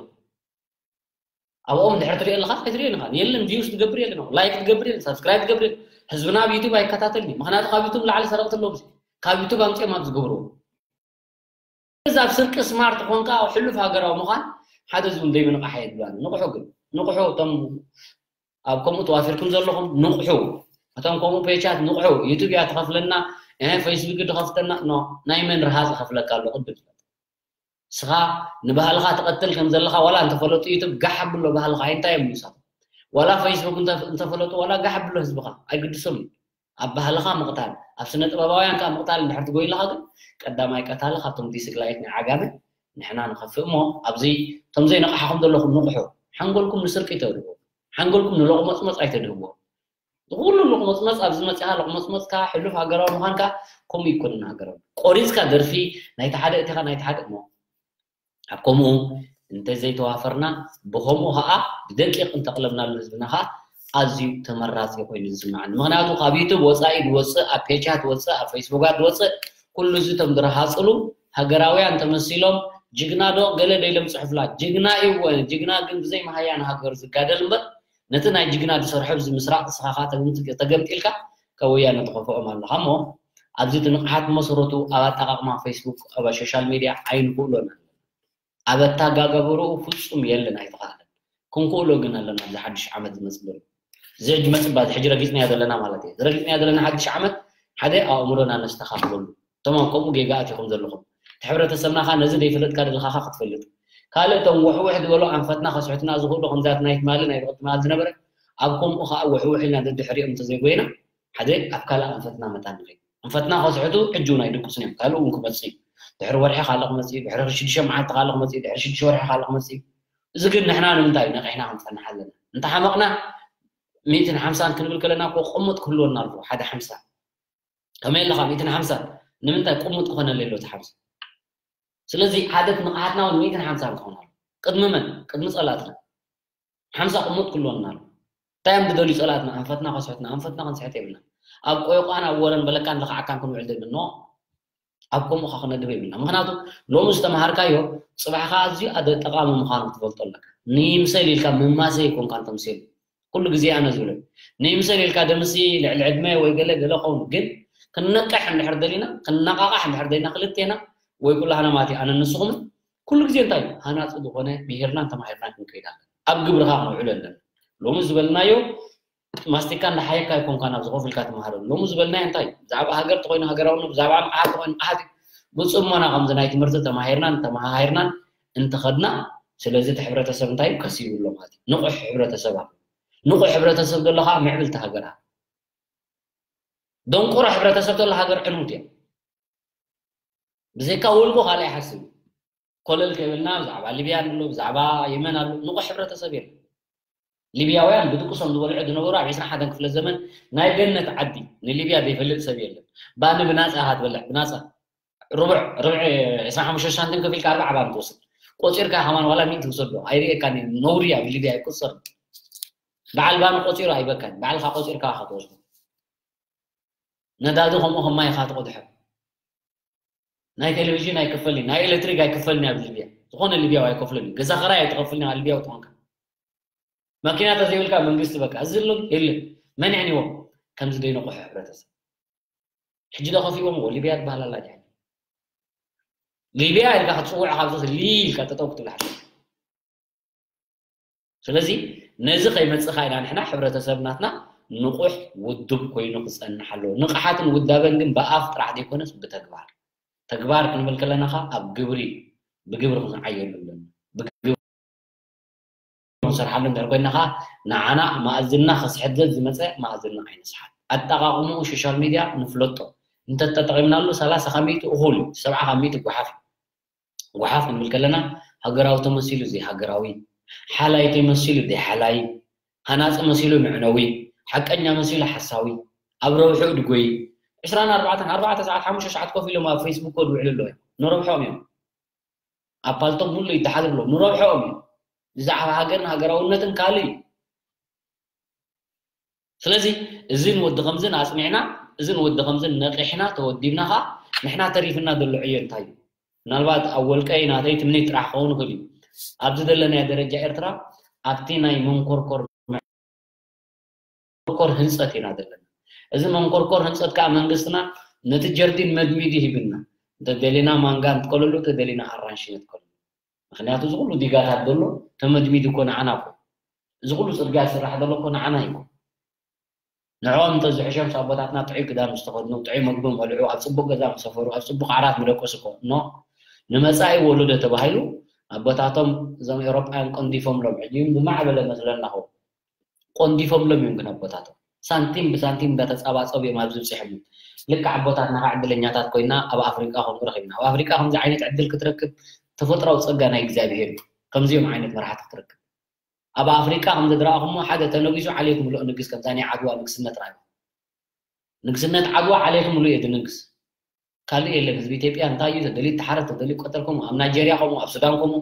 ኣብኦም እንድሕር ትሪኦ ኣለኻ ኣይትሪኦ ኢኻ። የለን ቪውስ ትገብር የለን፣ ላይክ ትገብር የለን፣ ሳብስክራይብ ትገብር የለን። ህዝብና ኣብ ዩቱብ ኣይከታተልን እዩ። ምክንያቱ ካብ ዩቱብ ንላዕሊ ሰረቕቲ ኣለዉ። ካብ ዩቱብ ኣምፂኦም ኣብ ዝገብርዎ እዚ ኣብ ስርቂ ስማርት ኮንካ ሕሉፍ ሃገራዊ ምዃን ሓደ ዝብን ዘይምንቕሓ የድልዋን። ንቕሑ ግን ንቕሑ እቶም ኣብ ከምኡ ተዋፊርኩም ዘለኹም ንቕሑ። እቶም ከምኡ ፔቻት ንቕሑ። ዩቱብ እያ ትኸፍለና፣ እ፣ ፌስቡክ ድኸፍተና፣ ኖ፣ ናይ መን ረሃፅ ይኸፍለካ ኣሎ ቅድም ፍለጥ። ስኻ ንባህልኻ ትቐትል ከም ዘለኻ ዋላ እንተፈለጡ ዩቱብ ጋሕ ኣብሎ ባህልኻ ኣይንታይ እዮም ንሳት። ዋላ ፌስቡክ እንተ-፣ እንተፈለጡ ዋላ ጋሕ ኣብሎ ህዝብኻ ኣይግድሶም እዩ። ኣብ ባህልኻ ምቕታል፣ ኣብ ስነ ጥበባውያን ከዓ ምቕታል እንድሕር ትጎይልኻ ግን ቀዳማይ ቀታሊ ካብቶም ዲስላይክ ናይ ዓጋመ ንሕና ንኸፍእ እሞ ኣብዚ እቶም ዘይነቕሓኹም ዘለኹም ንቕሑ። ሓንጎልኩም ንስርቂ ተድህቦ። ሓንጎልኩም ንሎቕመጽመጽ ኣይተድህቦ። ኩሉ ሎቕመጽመጽ ኣብዚ መጺኻ ሎቕመጽመጽካ ሕሉፍ ሃገራዊ ምዃንካ ከምኡ ይኮንን ሃገራዊ። ቆሪጽካ ደርፊ ናይቲ ሓደ እቲኻ ናይቲ ሓደ እሞ ኣብ ከምኡ እንተዘይተዋፈርና ብኸምኡ ኸዓ ብደቂቕ እንተቕለብናሉ ህዝብና ኸዓ ኣዝዩ ተመራፂ ኮይኑ ዝስምዓኒ። ምክንያቱ ካብ ዩቱብ ወፃኢ ዝወፅእ፣ ኣብ ፔጃት ዝወፅእ፣ ኣብ ፌስቡካት ዝወፅእ፣ ኩሉ እዚ እቶም ዝረሃፅሉ ሃገራውያን ተመሲሎም ጅግና ዶ ገለ ዶ ኢሎም ፅሑፍላ። ጅግና እዩ እወ፣ ጅግና ግን ብዘይ መሃያ ንሃገሩ ዝጋደል እምበር ነቲ ናይ ጅግና ዝሰርሖ ኣብዚ ምስራቅ ንስኻ ተገምጢልካ ካብ ወያነ ትኸፍኦም ኣለኻ እሞ ኣብዚ እቲ ንቕሓት መሰረቱ ኣብ ኣጠቓቕማ ፌስቡክ ኣብ ሶሻል ሚድያ ኣይንክእሎን ኣለና። ኣብ ኣተጋገብርኡ ፍጹም የለን ኣይተኻእለን። ክንክእሎ ግን ኣለና ኣብዚ ሓድሽ ዓመት ዝመጽእ ዘሎ። እዚ ሕጂ መጽእ ባ ሕጂ ረጊጽናዮ ዘለና ማለት እዩ። ረጊጽናዮ ዘለና ሓድሽ ዓመት ሓደ ኣእምሮና ነስተኻኽለሉ። እቶም ኣብ ከምኡ ጌጋ ኣቲኹም ዘለኹም እቲ ሕብረተሰብና ኸኣ ነዚ ዘይፈለጥካ ደለኻ ኸኣ ክትፈልጥ። ካልእ እቶም ውሕውሕ ዝበሉ ኣንፈትና ከስሕቱና ዝኽእሉ ከምዚ ኣቲ ናይ ትማሊ ናይ ብቕድሚ ትማሊ ዝነበረ ኣብ ከምኡ ኸኣ ውሕውሕ ኢልና ደድሕሪኦም እንተዘይጎይና ሓደ ኣብ ካልእ ኣንፈትና መታን ንኸይድ። ኣንፈትና ከስሕቱ ሕጂ እውን ኣይድቅሱን እዮም። ካልእ እውን ክመጽእ እዩ። ድሕሪ ወርሒ ካልእ ክመጽእ እዩ። ድሕሪ ሽዱሽተ መዓልቲ ካልእ ክመጽእ እዩ። ድሕሪ ሽዱሽተ ወርሒ ካልእ ክመጽእ እዩ። እዚ ግን ንሕና ንምንታይ እዩ ነቒሕና ክንጸንሕ ኣለና? እንተሓመቕና ሚእትን ሓምሳን ክንብል ከለና እኮ ቅሙጥ ክህልወና ኣለዎ። ሓደ ሓምሳ ከመይ ኣለኻ? ሚእትን ሓምሳን ንምንታይ ቅሙጥ ክኾነለይ ኣሎ እቲ ሓምሳ? ስለዚ ዓደት ንቕሓትና እውን ሚእትን ሓምሳን ክኾን ኣሎ። ቅድሚ መን? ቅድሚ ጸላእትና። ሓምሳ ቅሙጥ ክህልወና ኣሎ። እንታይ እዮም ዝደልዩ ጸላእትና? ኣንፈትና ከስሕትና፣ ኣንፈትና ክንስሕት የብልና። ኣብ ቆይቋን ኣብ ወረን በለካን ለኽዓካን ክንውዕል ዘይብልና። ኣብ ከምኡ ኸ ክነድብ የብልና። ምክንያቱ ሎሚ ዝተምሃርካዮ ጽባሕ ኸኣ ኣዝዩ ኣደ ጠቓሚ ምዃኑ ክትፈልጦ ኣለካ። ንይምሰል ኢልካ ምማሰ ይኮንካን ተምስል። ኩሉ ግዜ ኣነ ዝብሎ ንይምሰል ኢልካ ደምሲ ልዕሊ ዕድመ ወይ ገለ ገለ ኸውን ግን ክንነቅሕ እንድሕር ደሊና ክነቃቃሕ እንድሕር ደሊና ክልቴና ወይ ኩላህና ማለት እዩ ኣነ ንስኹምን ኩሉ ግዜ እንታይ እዩ ሃናፂ ዝኾነ ብሄርናን ተማሂርናን ክንከይድ ኣለና ኣብ ግብርኻ ክነውዕሎ ኣለና ሎሚ ዝበልናዮ ማስቲካ እንዳሓየካ ኣይኮንካ ናብ ዝኮፍ ኢልካ ትመሃረሉ ሎሚ ዝበልናዮ እንታይ ብዛዕባ ሃገር ተኮይኑ ሃገራውነት ብዛዕባ መዓት ተኮይኑ መዓት ብፅሞና ከምዚ ናይ ትምህርቲ ተማሂርናን ተመሃሂርናን እንተኸድና ስለዚ እቲ ሕብረተሰብ እንታይ እዩ ከሲቡ ኣሎ ማለት እዩ ንቑሕ ሕብረተሰብ ኣሎ ንቑሕ ሕብረተሰብ ዘሎ ከዓ ምዕብልቲ ሃገር ኣሎ ደንቆሮ ሕብረተሰብ ዘሎ ሃገር ዕንውት እያ ብዘይካ ውልቁ ካልእ ይሓስብ ኮለል ከይብልና ብዛዕባ ሊብያ ኣሎ ብዛዕባ የመን ኣሎ ንቑሕ ሕብረተሰብ የለን ሊብያውያን ብድቅሶም ዝበልዑ ዝነበሩ ኣብ ዕስራን ሓደን ክፍለ ዘመን ናይ ገነት ዓዲ ንሊብያ ዘይፈልጥ ሰብ የለን ባኒ ብናፃ ኢኻ ትበልዕ ብናፃ ርቡዕ ርብዒ ዕስራን ሓሙሽተ ሳንቲም ከፊልካ ኣርባዓ ባኒ ትወስድ ቆፂርካ ከማን ዋላ ሚእቲ ትውሰዶ ኣይርእየካን ነውሪ ኣብ ሊብያ ኣይቁፀር በዓል ባኒ ቆፂሩ ኣይበካን በዓልካ ቆፂርካ ኢኻ ትወስዶ ነዳዲ ከምኡ ከማይ ኢኻ ትቆድሖ ናይ ቴሌቪዥን ኣይክፈልን ናይ ኤሌክትሪክ ኣይክፈልን ኣብ ሊብያ ዝኾነ ሊብያዊ ኣይከፍልን ገዛ ኸራይ ኣይትኸፍልን ኣብ ሊብያዊ ትኾንካ መኪና ተዘይብልካ መንግስቲ በቃ እዚ ኣሎ የለን መን የዕንዎም ከምዚ ደይነቑሑ ሕብረተሰብ ሕጂ ዶ ከፊዎም ሊብያ ትበሃል ኣላ ሊብያ ኢልካ ክትፅውዕ ካብ ሊ ኢልካ ጠጠው ክትብል ሓ ስለዚ ነዚ ከይመፅእ ካ ኢና ንሕና ሕብረተሰብ ናትና ንቑሕ ውዱብ ኮይኑ ክፀንሕ ኣለዎ ንቕሓትን ውዳበን ግን ብኣፍ ጥራሕ ዘይኮነስ ብተግባር ተግባር ክንብል ከለና ካ ኣብ ግብሪ ብግብሪ ክንዓየሉ ኣለና ብግብሪ ክንሰርሓሉ እንድሕር ኮይና ካ ንዓና ማእዝና ከስሕት ዝመፀ ማእዝና ኣይነስሓት ኣጠቃቅምኡ ሶሻል ሚድያ ንፍለጦ እንተተጠቂምናሉ ሰላሳ ካብ ሚእቲ እኹል እዩ ሰብዓ ካብ ሚእቲ ጓሓፍ እዩ ጓሓፍ ክንብል ከለና ሃገራዊ ተመሲሉ ዘይሃገራዊ፣ ሓላይ ተመሲሉ ዘይሓላይ፣ ሃናጺ መሲሉ መዕነዊ፣ ሓቀኛ መሲሉ ሓሳዊ፣ ኣብ ረብሕኡ ድጎይ፣ ዕስራን ኣርባዕተን ኣርባዕተ ሰዓት ሓሙሽተ ሰዓት ኮፍ ኢሎም ኣብ ፌስቡክ ኮድ ውዕሉ ኣለዉ እዮም። ንረብሖም እዮም። ኣብ ፓልቶክ ሙሉእ ይተሓዝ ብሎ ንረብሖም እዮም። ብዛዕባ ሃገርን ሃገራውነትን ካልእ እዩ። ስለዚ እዚ ንወዲ ከምዝን ኣጽኒዕና እዚ ንወዲ ከምዝን ነቂሕና ተወዲብና ኸዓ ንሕና ተሪፍና ዘሎ ዕዮ እንታይ እዩ? ምናልባት ኣብ ወልቀይ ናተይ ትምኒት ጥራሕ ክኸውን ይኽእል እዩ። ኣብዚ ዘለናዮ ደረጃ ኤርትራ ኣብቲ ናይ መንኮርኮር መንኮርኮር ህንፀት ኢና ዘለና። እዚ መንኮርኮር ህንፀት ከዓ መንግስትና ነቲ ጀርዲን መድሚዱ ሂብና። እንተደሊና ማንጋ ንትከለሉ፣ እንተደሊና ኣራንሺ ንትከለሉ። ምክንያቱ እዚ ኩሉ ዲጋታት ዘሎ ተመድሚዱ እኮ ንዓና እኮ። እዚ ኩሉ ፅርግያ ዝስራሕ ዘሎ እኮ ንዓና እዩ እኮ። ንዕኦም እንተዝሕሾም ኣቦታትና ጥዑይ ክዳን ዝተኸድኑ፣ ጥዑይ መግቦም በልዑ፣ ኣብ ፅቡቅ ገዛ ምሰፈሩ፣ ኣብ ፅቡቅ ዓራት ምደቀሱ እኮ። ኖ፣ ንመፃኢ ወለዶ ተባሂሉ ኣቦታቶም እዞም ኤውሮጳውያን ቀንዲፎምሎም፣ ሕጂ ብማዕበለ መስለና ኸው ቆንዲፎምሎም እዮም ግን ኣቦታቶም ሳንቲም ብሳንቲም እንዳተፃባፀቡ እዮም ኣብዚ ብፅሖም ልክዕ ኣቦታትና ከዓ ዕድለኛታት ኮይና ኣብ ኣፍሪቃ ከምኡ ረኪብና ኣብ ኣፍሪቃ ከምዚ ዓይነት ዕድል ክትረክብ ተፈጥራዊ ፀጋ ናይ እግዚኣብሄር እዩ ከምዚኦም ዓይነት መራሕቲ ክትረክብ ኣብ ኣፍሪቃ ከምዚ ዝረኣኹሞ ሓደ ተነጊሱ ዓሌት ምልኦ ንግስ ከምዛ ናይ ዓድዋ ንግስነት ረኣዩ ንግስነት ዓድዋ ዓሌት ምልኡ እየ ዝንግስ ካልእ የለን ህዝቢ ኢትዮጵያ እንታይ እዩ ተደልዩ ተሓረድ ተደልዩ ቀተል ከምኡ ኣብ ናይጀርያ ከምኡ ኣብ ሱዳን ከምኡ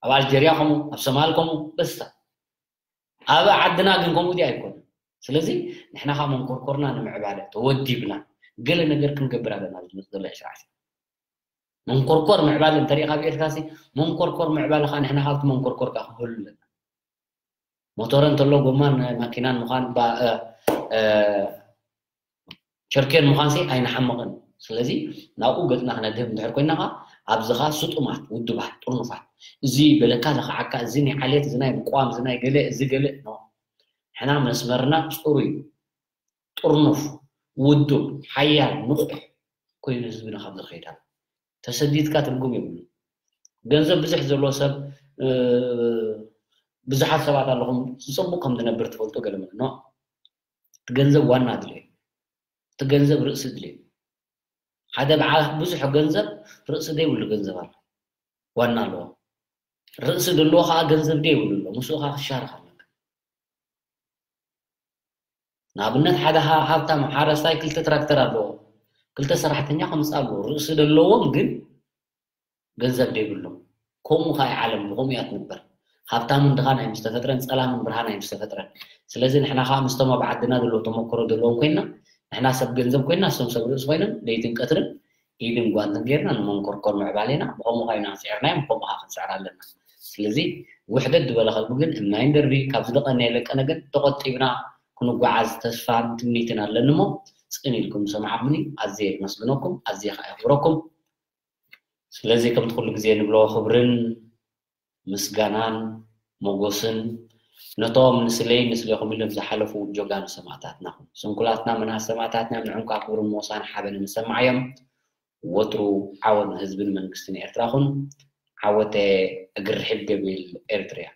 ኣብ ኣልጀርያ ከምኡ ኣብ ሶማል ከምኡ በስታ ኣብ ዓድና ግን ከምኡ ድያ ኣይኮነ ስለዚ ንሕና ከዓ መንኮርኮርና ንምዕባለ ተወዲብና ገለ ነገር ክንገብር ኣለና ኣብዚ ዝመፅእ ዘሎ ዕስራ ዕስራ። መንኮርኮር ምዕባለ እንተሪኢኻ ብኤርትራ ሲ መንኮርኮር ምዕባለ ከዓ ንሕና ካብቲ መንኮርኮር ከዓ ክህሉ ኣለና። ሞተረ እንተሎ ጎማን ማኪናን ምዃን ባ- እ- እ- ቸርኬን ምዃን ሲ ኣይንሓምቕን። ስለዚ ናብኡ ገፅና ክነድህብ እንድሕር ኮይና ከዓ ኣብዚ ከዓ ስጡማት ውዱባት ጥርኑፋት እዚ በለካ ለኽዓካ እዚ ናይ ዓሌት እዚ ናይ ምቋም እዚ ናይ ገለ እዚ ገለ ኖ። ሕና መስመርና ፅሩይ ጥርኑፍ ውዱብ ሓያል ንቑሕ ኮይኑ ህዝብና ካብ ዝኸይድ ኣሎ። ተሰዲድካ ትርጉም የብሉ። ገንዘብ ብዙሕ ዘለዎ ሰብ ብዙሓት ሰባት ኣለኹም ዝፅቡቅ ከም ዝነብር ትፈልጡ ገለ ማለት ኖ። እቲ ገንዘብ ዋና ድልዮ እቲ ገንዘብ ርእሲ ድልዮ ሓደ በዓ ብዙሕ ገንዘብ ርእሲ ዘይብሉ ገንዘብ ኣሎ ዋና ኣለዎ። ርእሲ ዘለዎ ከዓ ገንዘብ ዘይብሉ ኣሎ ምስኡ ከዓ ክሻርክ ኣለካ። ንኣብነት ሓደ ሃብታም ሓረስታይ ክልተ ትራክተር ኣለዎ ክልተ ሰራሕተኛ ከምፅእ ኣለዎ ርእሲ ዘለዎም ግን ገንዘብ ዘይብሎም። ከምኡ ከዓ ዓለም ብከምኡ እያ ትንበር። ሃብታምን ድኻን ኣይምስተፈጥረን ፀላምን ብርሃን ኣይምስተፈጥረን። ስለዚ ንሕና ከዓ ምስቶም ኣብ ዓድና ዘለዎ ተመክሮ ዘለዎም ኮይና ንሕና ሰብ ገንዘብ ኮይና እሶም ሰብ ርእሲ ኮይኖም ለይትን ቀትርን ኢድን ጓንትን ጌርና ንመንኮርኮር ምዕባሌና ብኸምኡ ካ ኢና ስዒርናዮም ብኸምኡ ካ ክንስዕር ኣለና። ስለዚ ውሕደት ዝበለ ከልቢ ግን እምናይ እንደርቢ ካብዚ ዝቐነየ ለቀነ ግን ተቆጢብና ክንጓዓዝ ተስፋን ትምኒትን ኣለኒ እሞ ፅን ኢልኩም ዝሰማዕኩምኒ ኣዝየ የመስግነኩም ኣዝየ ከዓ የኽብረኩም። ስለዚ ከምቲ ኩሉ ግዜ ንብሎ ክብርን ምስጋናን ሞጎስን ነቶም ንስለይ ንስሌኹም ኢሎም ዝሓለፉ ጀጋኑ ሰማእታትና ኹም ስንኩላትና መናት ሰማእታትና ንዕንኳ ክብርን ሞሳን ሓበንን ንሰማዓዮም። ወትሩ ዓወት ንህዝብን መንግስትን ኤርትራ ኹን። ዓወተ እግሪ ርሒብ ገቢል ኤርትርያ።